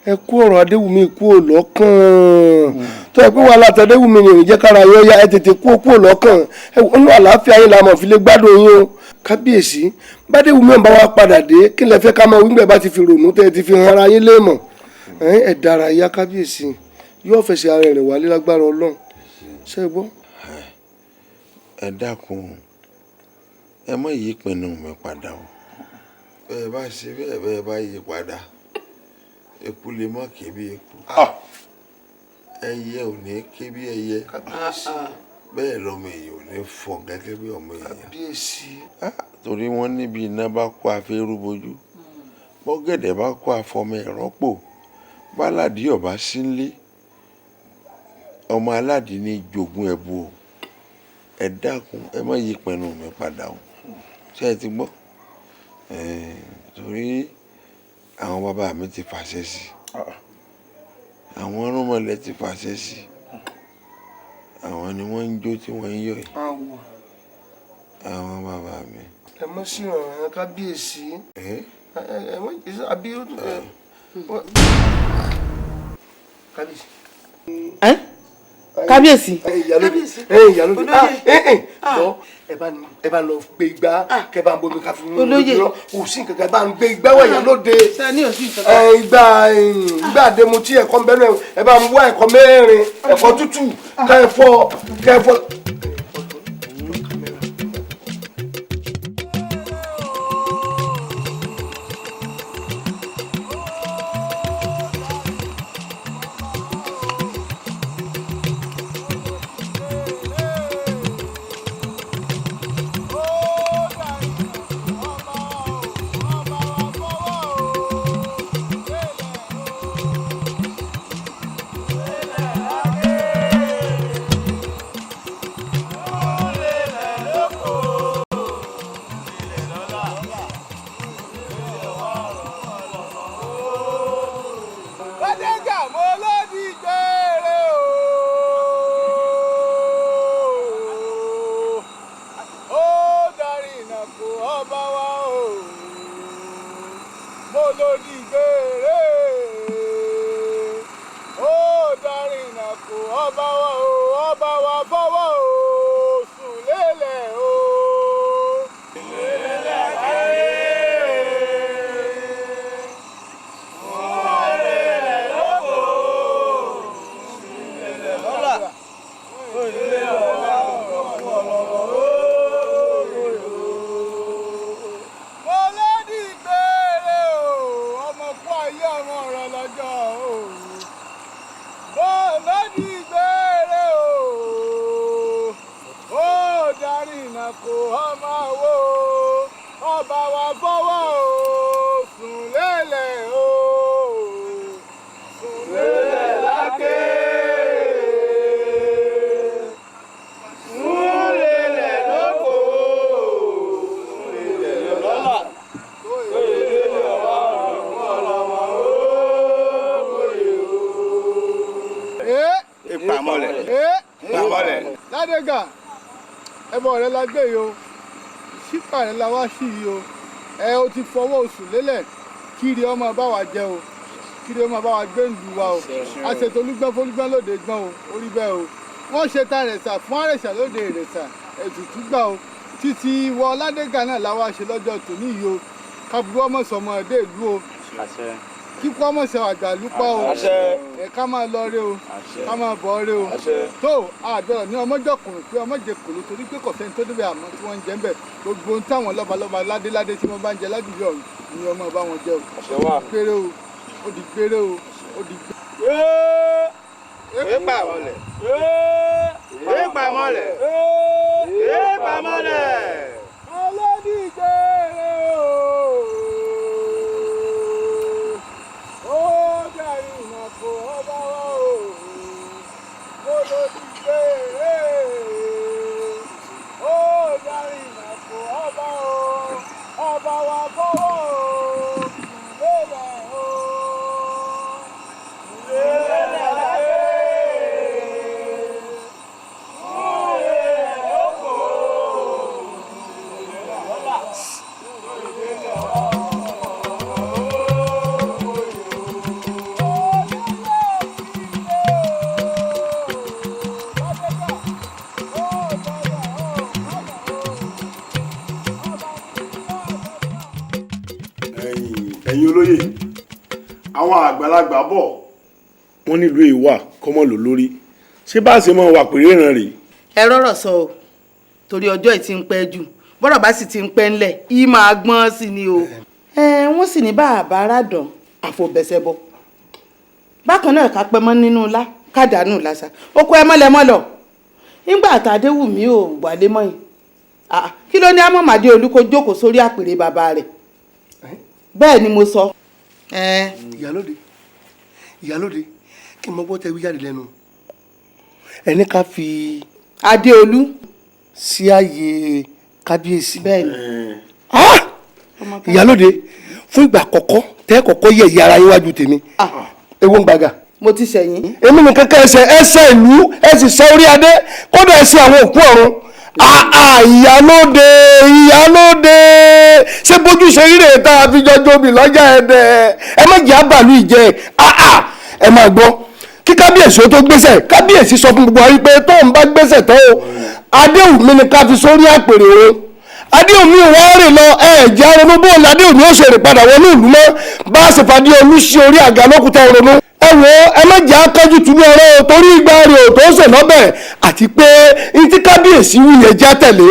Ẹ kú ọ̀rọ̀ Adéwùmí kú ò lọ́kàn tó ẹ pé wàhálà tàdéwùmí ni òun jẹ́ kára yọ ya. Ẹ tètè kú kú ò lọ́kàn. Ẹ wò, inú àlàáfíà yín la mọ̀ fi lè gbádùn yín o. Kábíyèsí, bádéwùmí ọ̀ bá wa padà dé, kí lẹ fẹ́ ká máa wíńgbẹ̀ bá ti fi rònú tẹ́ ẹ ti fi hàn ara yín léèmọ̀? Ẹ dárayá kábíyèsí, yóò fẹsẹ̀ ara rẹ̀ wálé lágbára Ọlọ́run. Ṣé ẹ gbọ́? Ẹ dákun, ẹ má yí ìpinnu mi padà o. Bẹ́ẹ̀ bá ṣe bẹ́ẹ̀, bẹ́ẹ̀ bá yí padà, eku lè má ké bí eku, ẹyẹ ò ní ké bí ẹyẹ, bẹ́ẹ̀ lọmọ èèyàn ò ní fọ̀ gẹ́gẹ́ bí ọmọ èèyàn. Kábíyèsí. Torí wọ́n níbi iná bá kó afẹ́rú bojú, bọ́gẹ̀dẹ̀ bá kó afọmọ ẹ̀ rọ́pò, báládì ọba sínlé, ọmọ aládìí ní jogún ẹ̀bù o. Ẹ dákun, ẹ má yí ìpinnu mi padà o. Ṣé ẹ ti gbọ́? Torí àwọn bàbá mi ti fàṣẹ sí i, àwọn irúnmọlẹ̀ ti fàṣẹ sí i, àwọn ni wọ́n ń jó tí wọ́n ń yọ̀ yìí, àwọn bàbá mi. Ẹ mọ̀ sí ọ̀ràn kábíyèsí. Ẹ mọ̀ àbí ó tún fẹ́. Kábíyèsí. Kábíyèsí. Ìyálóde, ìyálóde, jọ, ẹ bá lọ gbé igbá kẹ bá ń bomi ká fi mú Olóyè. lọ kò sí nǹkan kan, ẹ bá ń gbé igbá wá ìyálóde. Sani ò sí nǹkan kan. Igbá igbá àdému tí ẹ̀kọ́ ń bẹ́nu ẹ bá ń wá ẹ̀kọ́ mẹ́rin, ẹ̀kọ́ tútù kẹfọ́ kẹfọ́. Ládégà mo lódì gbére o. Ó darí ìnàkó ọba wa o. Mo lódì gbére. Ó darí ìnàkó ọba wa o. Ọba wa fọwọ́ o. Sùn lélẹ̀ o. Lélẹ̀ ayé. Mo lódì gbére o, ọmọ kú ayé ọmọ ọ̀rọ̀ lọ́jọ́ o. Mo lódì gbére o, ó darí ìnàkó ọmọ wo, ọba wa fọwọ́ o, sùn lélẹ̀ o, sùn lélẹ̀ lákè. Sùn lélẹ̀ lóko. Ìpamọ́lẹ̀. Ìpamọ́lẹ̀. Ládégà, ẹbọ rẹ la gbé yìí o, sípà rẹ la wá sí yìí o. Ẹ o ti fọwọ́ oṣù lélẹ̀, kiri ọmọ bá wa jẹ o, kiri ọmọ bá wa gbé ìlú wa o. Àṣetò olúgbọ́n fọlúgbọ́n lóde gbọ́n o, orí bẹ́ẹ̀ o. Wọ́n ṣe ta rẹ̀sà fún àrẹ̀sà lóde ìrẹ̀sà, ètùtù gbà o. Títí wọ Ládégà náà la wá ṣe lọ́jọ́ tòní yìí o. Kábúrú ọmọ sọmọ ẹdẹ ìlú o, kíkọ́ ọmọ sọ àgbàlú pa o. Ẹ ká máa lọ rẹ o, ká máa bọ̀ rẹ o. Tó àgbẹ̀rọ̀ ní ọmọjọkùnrin pé ọmọjẹ kòló, torí pé kò sẹ́ni tó débẹ̀ àmọ́ tí wọ́n ń jẹ ń bẹ̀. Gbogbo ohun táwọn lọ́balọ́ba ládéládé tí wọ́n bá ń jẹ ládùúgbò ọ̀run ni ọmọ bá wọn jẹ o. Gbére o, ó di gbére o, ó di gbére. Ìpamọ́lẹ̀. Ìpamọ́lẹ̀. Ìpamọ́lẹ̀. Ọlọ́dìgbére o, ó darí ìnàkó ọba wa o, olódìgbére, ó darí ìnàkó ọba o, ọba wa fọwọ́ o, lélẹ̀ o, lélẹ̀ láyé, lélẹ̀ lóko. Ẹ̀yin olóyè, àwọn àgbàlagbà bọ̀, wọ́n nílùú ìwà kọ́mọ lò lórí. Ṣé bá a ṣe máa wà péré ìran rèé? Ẹ rọ́rọ̀ sọ o, torí ọjọ́ yìí ti ń pẹ́ jù. Bọ́rọ̀ bá sì ti ń pẹ́ ńlẹ̀, yìí máa gbọ́n sí ni o. Ẹ wọ́n sì ní bá a bá ara dàn àfòbẹ̀sẹ̀ bọ̀. Bákan náà, ká pẹ́ mọ́ nínú ńlá kádàánù làṣà oko ẹ mọ́lẹ̀ mọ́lọ̀ nígbà tàdéwùmí ò wálé mọ́ yìí. Ah, kí ló ní amọ̀màdé olú kó jókòó sórí àpèrè bàbá rẹ̀? Bẹ́ẹ̀ ni mo sọ. Ìyálóde, ìyálóde, kí n mọ gbọ́ tẹ wí jáde lẹ́nu. Ẹni ká fi Adéolú sí ààyè kábíyèsí. Bẹ́ẹ̀ni. Ìyálóde, fún ìgbà àkọ́kọ́ tẹ́ kọ́kọ́ yẹ̀ yí ara yín wájú tèmi, ewu ń gbàgà. Mo ti ṣẹ̀yìn. Èmi nìkan kẹ́ ẹsẹ̀ ẹsẹ̀ ìlú, ẹ sì ṣe orí adé, kódà ẹ ṣe àwọn òkú ọ̀run. Àà, ìyálóde, ìyálóde, ṣé bójú ṣe rírè tá a fi jọjọ obì lọ́jà ẹ̀dẹ̀? Ẹ má jẹ́ àbàlú ìjẹ́. Àà, ẹ máa gbọ́, kí kábíyèsí ó tó gbéṣẹ̀, kábíyèsí sọ fún gbogbo wa wípé tóun bá gbéṣẹ̀ tán o, Adéwùmí ni ká fi sórí àpèrè o. Adéwùmí wọ́n rìn lọ, ẹ jẹ́ ronú bóun Adéwùmí ó ṣe rìn padà wọnú ìlú mọ́. Bá a ṣe fàdí olú sí orí àga lókùtà ronú. Ẹ wo, ẹ má jẹ́ akánjú tún ní ọ̀rọ̀ o, torí ìgbà rẹ̀ ò tó sè lọ́bẹ̀, àti pé ntí kábíyèsí wù yẹn já tẹ̀lé.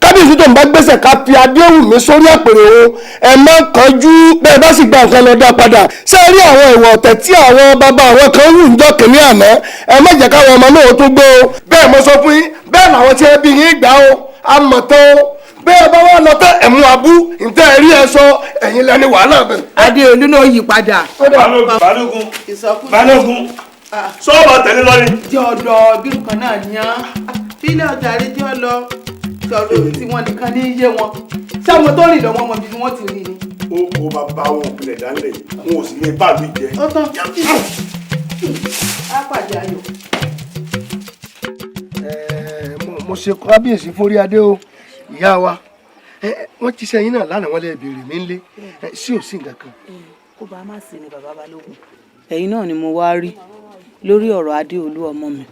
Kábíyèsí tó ń bá gbèsè, ká fi Adéwùmí sórí àpèrè o. Ẹ má kánjú. Bẹ́ẹ̀ bá sì gba nǹkan lọ dá padà. Ṣé ẹ rí àwọn ìwà ọ̀tẹ̀ tí àwọn bàbá àwọn kan wù ń jọ́ kìnínní àná, ẹ má jẹ́ káwọn ọmọ náà tó gbé o. Bẹ́ẹ̀ mo sọ fún yín, bẹ́ẹ̀ làwọn tí ẹ bí yín gbà o, àmọ̀tán o. Bẹ́ẹ̀ bá wà lọ tẹ́ ẹ̀mú abú ntẹ́ ẹ rí ẹ sọ, ẹ̀yin lẹni wàhálà bẹ̀. Adéolú náà yí padà. Balógun, balógun, balógun, sọ́ọ̀bà tẹ̀lé lọ ni. Jẹ́ ọ̀dọ̀ bí nǹkan náà yán fílẹ̀ ọjà rẹ, jẹ́ ọlọ sọ̀rọ̀ tí wọ́n nìkan ní yé wọn. Ṣé àwọn tó rìn lọ́wọ́ wọn bí wọ́n ti rí ni? Ó kó bàbá wọn òpìlẹ̀ dálẹ̀, wọn ò sì ní bàlú jẹ. Ó tán, á pàdé ayọ̀. Mo ṣe kábíyèsí fórí adé o. Ìyá wa, wọ́n ti sẹ́yìn náà lánàá, wọ́n lè béèrè mi ńlé, sí ò sí nǹkan kan? Kó bá a má sí ni, bàbá balógun. Ẹ̀yin náà ni mo wá rí lórí ọ̀rọ̀ Adéolú ọmọ mi.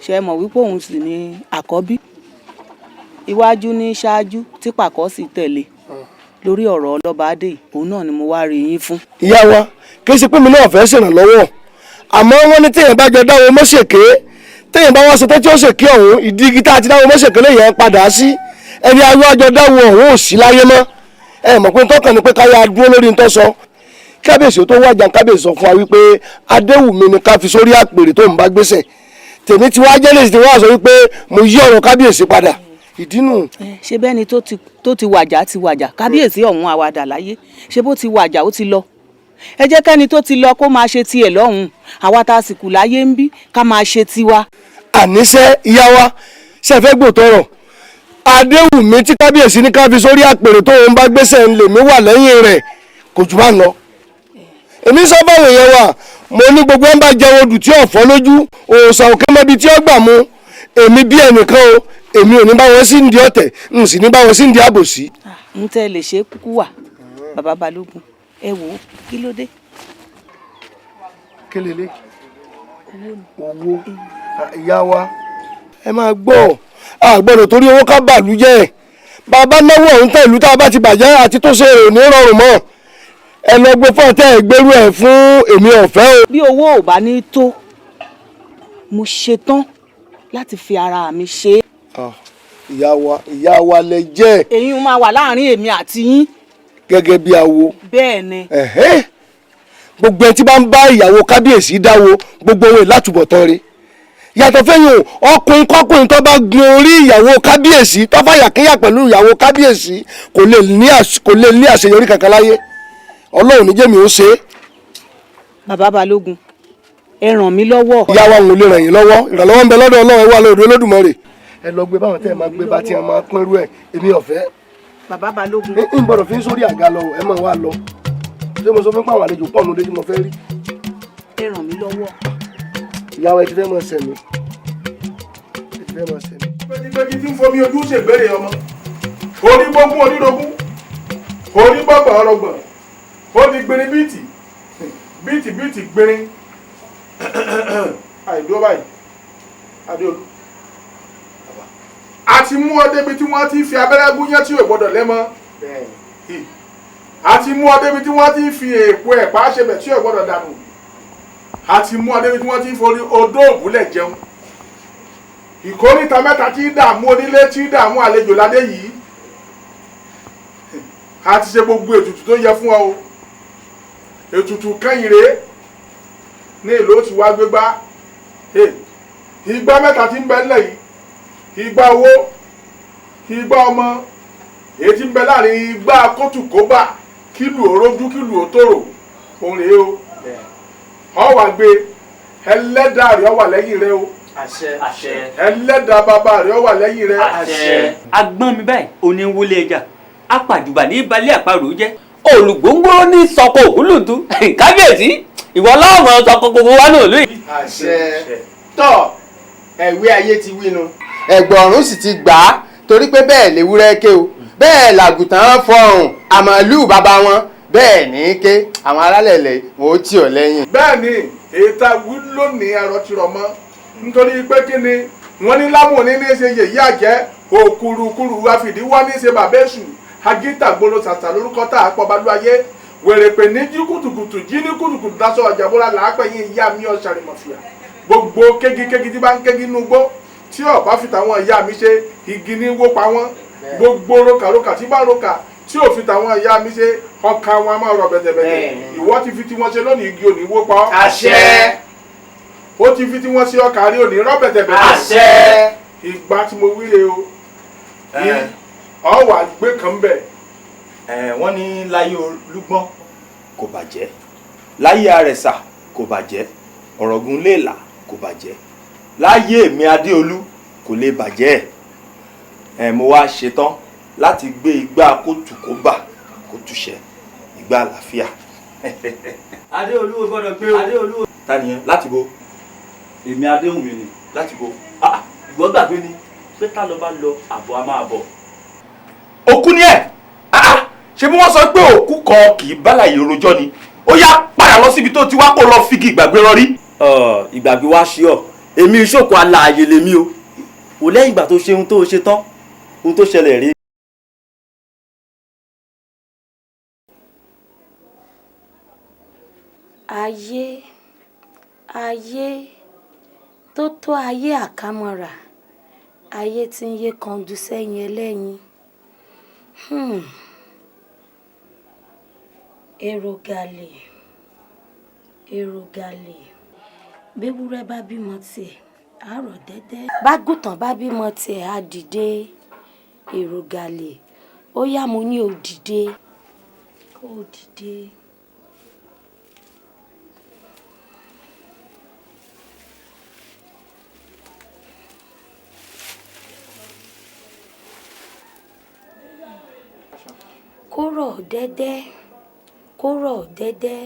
Ṣe mọ̀ wípé òun sì ni àkọ́bí, iwájú ní ṣáájú tí pàkọ́ sì tẹ̀lé lórí ọ̀rọ̀ ọlọ́ba adé yìí, òun náà ni mo wá rí yín fún. Ìyá wa, kì í ṣe pé mi náà fẹ́ ṣèrànlọ́wọ́, àmọ́ wọ́n ní téèyàn bá jọ dáwọ́ mọ́ṣèké, téèyàn bá wá ṣe tẹ́tí ó ṣèké ọ̀hún, ìdí igi tá a ti dáwọ́ mọ́ṣèké lèèyàn padà sí. Ẹni ayọ́ àjọ dáwọ́ ọ̀hún ò sí láyé mọ́. Ẹ mọ̀ pé tọkàn ni pé káyà dúró lórí ń tọ́ sọ. Kábíyèsí tó wájà, kábíyèsí sọ fún wa wípé Adéwùmí ni ká fi sórí àpèrè tó ń bá gbèsè. Tèmi ti wá jẹ́lẹ̀ sí wá sọ wípé mo yí ọ̀rọ̀ kábíyèsí padà, ìdínú. Ṣé bẹ́ẹ̀ ni tó ti wàjà ti wàjà, kábíyèsí ọ̀hún àwàdà láyé. Ṣé bó ti wàjà, ó ti lọ. Ẹ jẹ́ kẹ́ni tó ti lọ kó máa ṣe tiẹ̀ lọ́hùn-ún, àwa tá a sì kù láyé ń bí, ká máa ṣe tiwa. Àníṣe ìyá wa, ṣe fẹ́ gbòtọrọ, Adéwùmí tí kábíyèsí ní ká fi sórí àpèrè tó ń bá gbèsè ń lè mí wà lẹ́yìn rẹ̀, kò jù bá ń lọ. Èmi sọ báwọn èèyàn wa, mo ní gbogbo ẹ̀ ń bá jẹun odù tí ọ̀fọ́ lójú òòsàn òkè mọ́bi tí ó gbà mú. Èmi bí ẹnìkan o, èmi ò ní bá wọn sí ń di ọ̀tẹ̀, n sì ní bá wọn sí ń di àbòsí. Ń tẹ́ lè ṣe kúkú wà, bàbá balógun, ẹ wò ó, kí ló dé? Kélélé owó, ìyá wa, ẹ máa gbọ́, a gbọ́dọ̀ torí owó ká bàlú jẹ́. Bàbá náwó ọ̀hún tẹ̀, ìlú tá a bá ti bàjẹ́ àti tó ṣe èrò ní rọrùn mọ́. Ẹ lọ gbé fún ọtẹ ìgbérú ẹ fún èmi, ọ̀fẹ́ o. Bí owó ò bá ní tó, mo ṣetán láti fi ara mi ṣe é. Ìyá wa, ìyá wa lẹ jẹ́. Èyí máa wà láàrin èmi àti yín. Gẹ́gẹ́ bí awo. Bẹ́ẹ̀ ni. Gbogbo ẹ tí bá ń bá ìyàwó kábíyèsí dáwó, gbogbo owó ìlàtúbọ̀tán rẹ̀ yàtọ̀ fẹ́yìn o. Ọkùnrin kọkùnrin tó bá gun orí ìyàwó kábíyèsí, tó fàyà kíyà pẹ̀lú ìyàwó kábíyèsí, kò lè ní àṣeyọrí kankan láyé. Ọlọ́run ní jẹ́mi ó ṣe é. Bàbá balógun, ẹ ràn mí lọ́wọ́. Ìyá wa, ń lè ràn yín lọ́wọ́. Ìrànlọ́wọ́ ń bẹ lọ́dọ̀ Ọlọ́run, ẹ wà lóde Olódùmarè. Ẹ lọ gbé báwọn tẹ́ ẹ máa gbé bá tí ẹ máa pín irú ẹ, èmi ọ̀fẹ́. Bàbá balógun. Ń gbọ́dọ̀ fi ń sórí àga lọ, ẹ máa wá lọ. Ṣé mo sọ fún pàwọn àlejò pọ̀ nulẹ̀ tí mo fẹ́ rí? Ẹ ràn mí lọ́wọ́. Ìyá wa, ẹ ti fẹ́ máa sẹ̀mí, ẹ ti fẹ́ máa sẹ̀mí. Péjì tí ń fomi ojú ṣègbèrè ọmọ onígbógún onírogún onígbọ̀gbọ̀n ọlọgbọ̀n, ó di gbìnrín bíìtì bíìtì bíìtì gbìnrín àìdúró báyìí. Adéolú, a ti mú ọ débi tí wọ́n ti fi abẹ́rẹ́ gún yẹn tí ò gbọ́dọ̀ lẹ́mọ́. A ti mú ọ débi tí wọ́n ti fi èèpo ẹ̀pá ṣebẹ̀ tí ò gbọ́dọ̀ dànù. A ti mú ọ débi tí wọ́n ti forí odó òbúlẹ̀ jẹun. Ìkóríta mẹ́ta tí dààmú onílé tí dààmú àlejò ládé yìí. A ti ṣe gbogbo ètùtù tó yẹ fún ọ o. Ètùtù kẹ́yìn rèé ní ìlú ó ti wá gbégbá. Igbá mẹ́ta tí ń bẹ ńlẹ̀ yìí, igbá owó, igbá ọmọ, èyí tí ń bẹ láàrin igbá kótùkóbà, kílù ó rójú kílù ó tòrò, òun rèé o. Ọ wà gbé ẹlẹ́dàá rẹ̀ ọ wà lẹ́yìn rẹ o. Àṣẹ. Àṣẹ. Ẹlẹ́dàá bàbá rẹ̀ ọ wà lẹ́yìn rẹ. Àṣẹ. Agbọ́n mi báyìí oníwọlé ẹja apàjùbà ní balẹ̀ àparò jẹ́ olùgbòǹgbò ní sọkò ògúlùdú kábíyèsí ìwọ lọ́mọ sọkò gbogbo wa náà lóye. Àṣẹ. Tọ́ ẹ̀wí ayé ti wí nu. Ẹ̀gbọ̀n ọ̀run sì ti gbà á torí pé bẹ́ẹ̀ léwúrẹ́ ké o, bẹ́ẹ̀ làgùtàn fọhùn àmàlù bàbá wọn bẹ́ẹ̀ ní í ké, àwọn alálẹ̀lẹ̀ wọn ó tì ọ́ lẹ́yìn. Bẹ́ẹ̀ ni èyí tá a wí lónìí arọ ti rọ̀ mọ́, nítorí pé kí ni wọ́n ní lámùní ní í ṣe yèyí àjẹ́ òkúrukúru àfìdíwọ́ ní í ṣe bàbá èṣù agítàgbolo ṣàṣà lórúkọ tá a pọ̀ balùwàyé wèrèpè ní jí kùtùkùtù jí ní kùtùkùtù daṣọ ọ̀jàbọ́lá làápẹ̀yìn ìyá mi ọ̀ṣàrìmọ̀fìà gbogbo kégikégi tí bá ń kégi inú gbó tí ọba fi tàwọn ìyá mi ṣe igi ní wó pa wọ́n, gbogbo rokaroka tí bá roka tí ò fi tàwọn ìyá mi ṣe ọkà wọn a máa rọ bẹ̀tẹ̀bẹ̀tẹ̀. Ìwọ ti fi tiwọn ṣe lónìí, igi ò ní wó pa ọ́. Àṣẹ. Ó ti fi tiwọn ṣe ọkà rí òní rọ bẹ̀tẹ̀bẹ̀tẹ̀. Àṣẹ. Ìgbà tí mo wíre o, ọ wà gbé kan bẹ̀. Wọ́n ní láyé Olúgbọ́n kò bàjẹ́, láyé Àrẹ̀sà kò bàjẹ́, Ọ̀rọ̀gùn léèlà kò bàjẹ́, láyé èmi Adéolú kò lè bàjẹ́. Ẹ mo wá ṣetán láti gbé igbá kótùkóbà kó túṣẹ igbá àlàáfíà. Adéolú ò gbọ́dọ̀ gbé o. Adéolú. Ta nìyẹn? Láti bo? Èmi Adéhùnmí ni. Láti bo? Ìwọ gbàgbé ni pé tá lọ bá lọ àbọ̀ a máa bọ̀. Òkú ni ẹ. Ṣé bí wọ́n sọ pé òkú kan kì í bálàyé rojọ́ ni? Ó yá, padà lọ síbi tó ti wá kó lọ figi ìgbàgbé rọrí. Ìgbàgbé wá ṣí ọ, èmi ìṣòkò alààyè lèmi o. Kò lẹ́yìn ìgbà tó ṣe ohun tó ṣe tán, ohun tó ṣẹlẹ̀ rí. Ayé, ayé tó tó ayé àkámọ́ra, ayé tí ń yé kandu sẹ́yìn ẹlẹ́yin. Èrò gàlè, èrò gàlè, béwúrẹ́ bá bímọ tiẹ̀ á rọ̀ dẹ́dẹ́, bágùntàn bá bímọ tiẹ̀ á dìde. Èrò gàlè, ó yá, mo ní o dìde, kó o dìde. Kó rọ̀ dẹ́dẹ́, kó rọ̀ dẹ́dẹ́,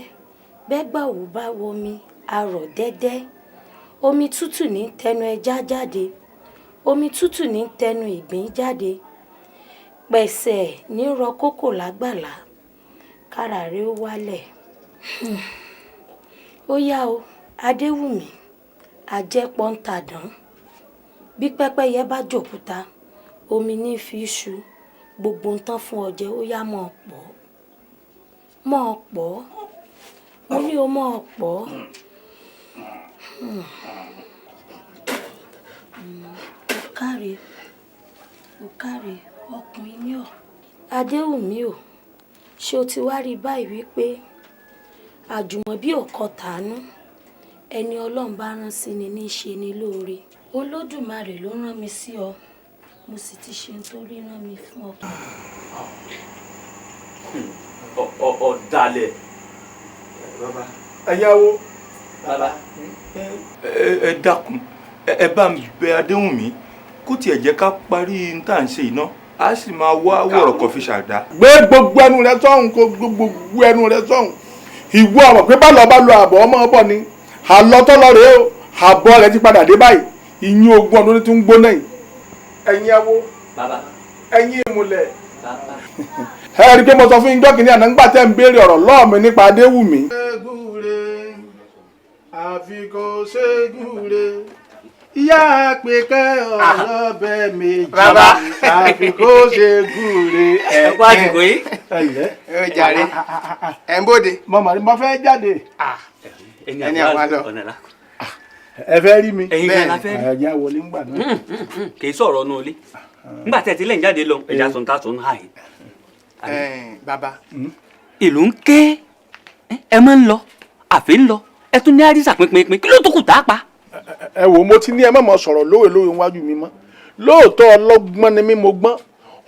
bẹ́gbà ò bá wọmi á rọ̀ dẹ́dẹ́. Omi tútù ní tẹnu ẹja jáde, omi tútù ní tẹnu ìgbín jáde, pẹ̀sẹ̀ ní rọ kókò lágbàlá, kára rẹ ó wálẹ̀. Ó yá o, Adéwùmí, àjẹpọ́ntàdán, bí pẹ́pẹ́yẹ bá jòkúta, omi ní fi í ṣu, gbogbo ń tán fún ọ jẹ, ó yá mọ́ ọ pọ̀, mọ́ ọ pọ̀, mo ní o mọ́ ọ pọ̀. Ó káre, ó káre, ọkùnrin ní ọ. Adéwùmí o, ṣé o ti wá rí báyìí wípé àjùmọ̀bí ò kọ tàánú, ẹni Ọlọ́run bá rán sí ni ní í ṣe ni lóore. Olódùmarè ló rán mi sí ọ, mo sì ti ṣe ohun tó rí rán mi fún ọ. Ọ̀dàlẹ̀. Bàbá. Ẹ̀yáwó. Bàbá. Ẹ dákun, ẹ bá ń bẹ Adéwùnmí kó tiẹ̀ jẹ́ ká parí n tá à ń ṣe iná, a sì máa wá wọ̀rọ̀kọ̀ fi ṣàdá. Gbé gbogbo ẹnu rẹ sọ́hùn, kó gbogbo ẹnu rẹ sọ́hùn. Ìwọ ọmọ pé bá lọ bá lọ àbọ̀ ọmọ ọbọ ni àlọ́ tó lọ rèé o, àbọ̀ rẹ ti padà dé báyìí, ìyín ogún ọdún tí ń gbóná yìí. Ẹ̀yin awo. Bàbá. Ẹ̀yin ìmùlẹ̀. Bàbá. Ẹ rí i pé mo sọ fún yín jọ́kìnní àná ńgbà tẹ́ ń béèrè ọ̀rọ̀ lọ́ọ̀ mi nípa Adéwùmí. Ṣégúre àfi kò ṣégúre, Ìyá àpèkẹ́ ọlọ́bẹ̀ méjì. Bàbá. Àfi kó ṣe gúre. Ẹ kú àsìkò yìí. Ẹ ǹlẹ́. Ẹ jàre. Ẹ ń bóde. Mo mọ̀ ní mo fẹ́ jáde. Ẹni àwa lọ. Ọ̀nà la. Ẹ fẹ́ rí mi. Ẹ̀yin gan la fẹ́ rí. Ẹ jẹ́ wọlé ńgbà náà. Kì í sọ̀rọ̀ ọ̀nà ilé. Nígbà tẹ̀ tí lẹ́yìn jáde lọ, ẹja sọ̀n ta sọ̀n hà yìí. Bàbá. Ìlú ń ké, ẹ máa ń lọ, àfi ń lọ, ẹ tún ní àrísà pínpín, kí ló tó kù tá a pa? Ẹ wò, mo ti ní ẹ má mọ sọ̀rọ̀ lówe lówe níwájú mi mọ́. Lóòótọ́ ọlọ́gbọ́n ni mí, mo gbọ́n,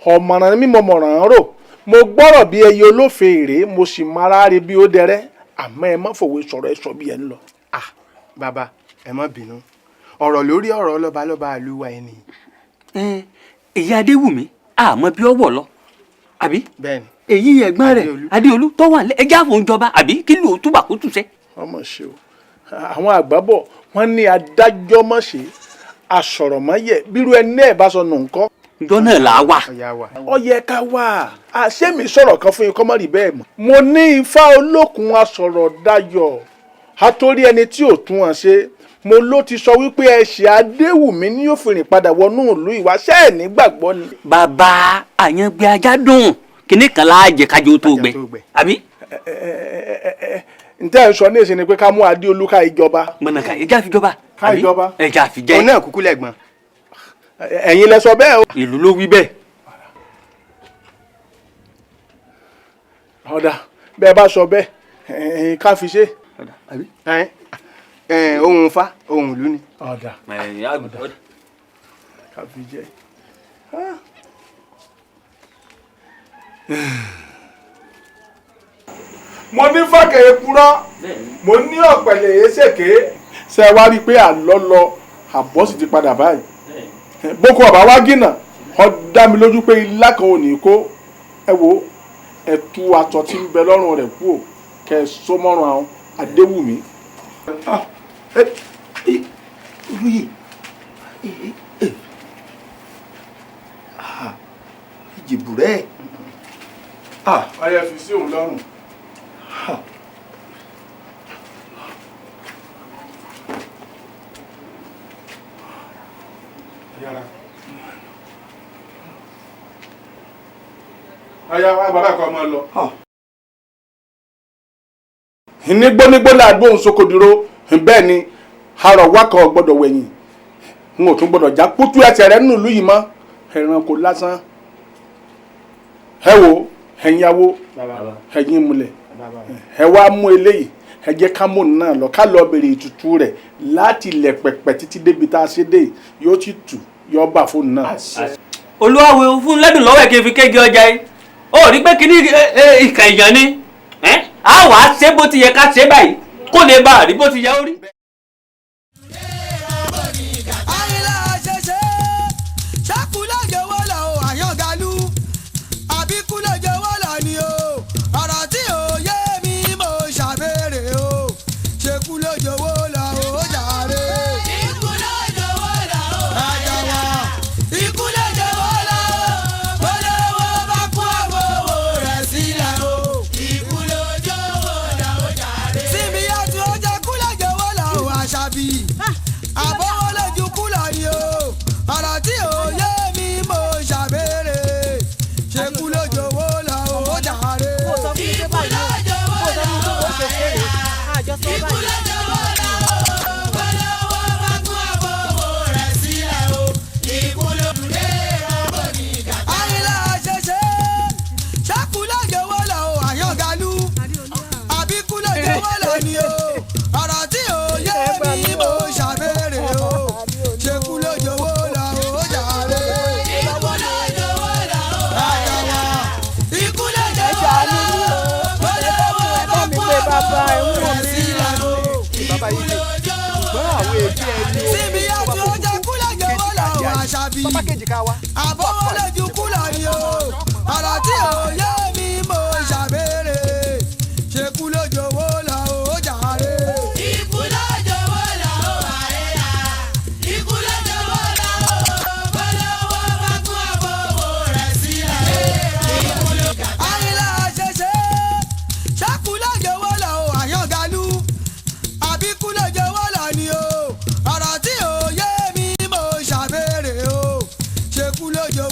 ọ̀mọ̀ràn ni mí, mo mọ̀ràn án rò, mo gbọ́rọ̀ bí ẹyẹ olófèèrè, mo sì mara rí bí ó dẹrẹ́, àmọ́ ẹ má fòwe sọ̀rọ̀, ẹ sọ bí ẹ ń lọ. Bàbá, ẹ má bínú, ọ̀rọ̀ lórí ọ̀rọ̀ lọ́balọ́ba ìlú wa ẹ nìyí. Èyí Adéwùmí àmọ́ bí ó wọ̀ lọ àbí. Bẹ́ẹ̀ni. Èyí ẹ̀gbọ́n rẹ̀ Adéolú tó wà lẹ́ ẹjẹ́ àfọ̀njọba àbí kí ló túbà kó túṣẹ́. Ọmọ ṣe o, àwọn àgbà bọ̀ wọ́n ní adájọ́ mọ̀ ṣe àsọ̀rọ̀mọ́yẹ̀ bírú ẹni ẹ̀ bá sọ nù ńkọ́. Ǹjọ́ náà là á wà. Ó yẹ ká wà. Àṣé mi sọ̀rọ̀ kan fún yín kọ́ mọ́ rí bẹ́ẹ̀ mọ́. Mo ní ifá olókun asọ̀rọ̀ dayọ̀ àtórí ẹni tí ò tún wọn ṣe. Mo ló ti sọ wípé ẹ̀ṣẹ̀ Adéwùmí ni yóò fi rìn padà wọnú ìlú ìwáṣẹ́ ẹ̀ nígbàgbọ́ ni. Bàbá àyàngbé ajá dùn kíní kan láàjẹ kájọ tó gbẹ àbí. Ǹtẹ́ ẹ̀ ń sọ ní èsì ni pé ká mú Adéolú ká ìjọba. Mọ̀nàká ẹja àfijọba. Ká ìjọba. Ẹja àfijẹ́. Òun náà kúkú lẹ́gbọ̀n. Ẹ̀yin lẹ sọ bẹ́ẹ̀ o. Ìlú ló wí bẹ́ẹ̀. Ọ̀dà bẹ́ẹ̀ bá sọ bẹ́ẹ̀ ẹ̀yin ká fi ṣe. Ohun fa ohun ìlú ni. Ọ̀dà ká fi jẹ́. Mo ní fàkẹ́ ekúrọ́, mo ní ọ̀pẹ̀lẹ̀ èsèké. Ṣé ẹ wá rí i pé àlọ́ lọ àbọ̀ sì ti padà báyìí? Boko ọ̀bá wá gínà, ó dá mi lójú pé ilá kan ò ní kó. Ẹ wo, ẹ tú aṣọ tí ń bẹ lọ́rùn rẹ̀ kúò kẹ́ ẹ so mọ́rùn àwọn Adéwùmí. Olóyè, ìjìbùrẹ́. Ọyẹ fi sí òun lọ́rùn. Yára. Ọyá wá bàbá kan máa lọ. Nígbónígbó làgbóhùn sókòdúró, bẹ́ẹ̀ ni arọ̀wá kan gbọ́dọ̀ wẹ̀yìn. N ò tún gbọ́dọ̀ já kútú ẹsẹ̀ rẹ̀ nínú ìlú yìí mọ́. Ẹranko lásán. Ẹ wo, ẹ̀yin awo, ẹ̀yin múlẹ̀, ẹ wá mú eléyìí, ẹ jẹ́ ká mú náà lọ, ká lọ bèrè ìtutù rẹ̀ láti ilẹ̀ pẹ̀pẹ̀ títí débi tá a ṣe dé, yóò ti tù, yóò bà fóònù náà. Olúwawo fún lẹ́dùn lọ́wọ́ ẹ̀ kí n fi kéde ọjà yìí. Ó rí pé kíní ìkà èèyàn ni. A wàá ṣe bó ti yẹ ká ṣe báyìí kó lè bá a rí bó ti yẹ ó rí. Àbọ̀wọ́lẹ́jú kúlọ̀ ni o, ọ̀rọ̀ tí ò yé mi mo ṣàbẹ̀rẹ̀, ṣe kú lójó owó lọ ó jàre. Ikú lójó owó lọ ó àrẹ́là, ikú lójó owó lọ ó, bọ́lọ́wọ́ bá kú àbọ̀wọ́ rẹ̀ sílẹ̀. Àyìnlá ṣẹṣẹ, ṣẹ́kù lójó owó lọ ó àyàngalú, àbíkú lójó owó lọ ni o, ọ̀rọ̀ tí ò yé mi Kú lójó.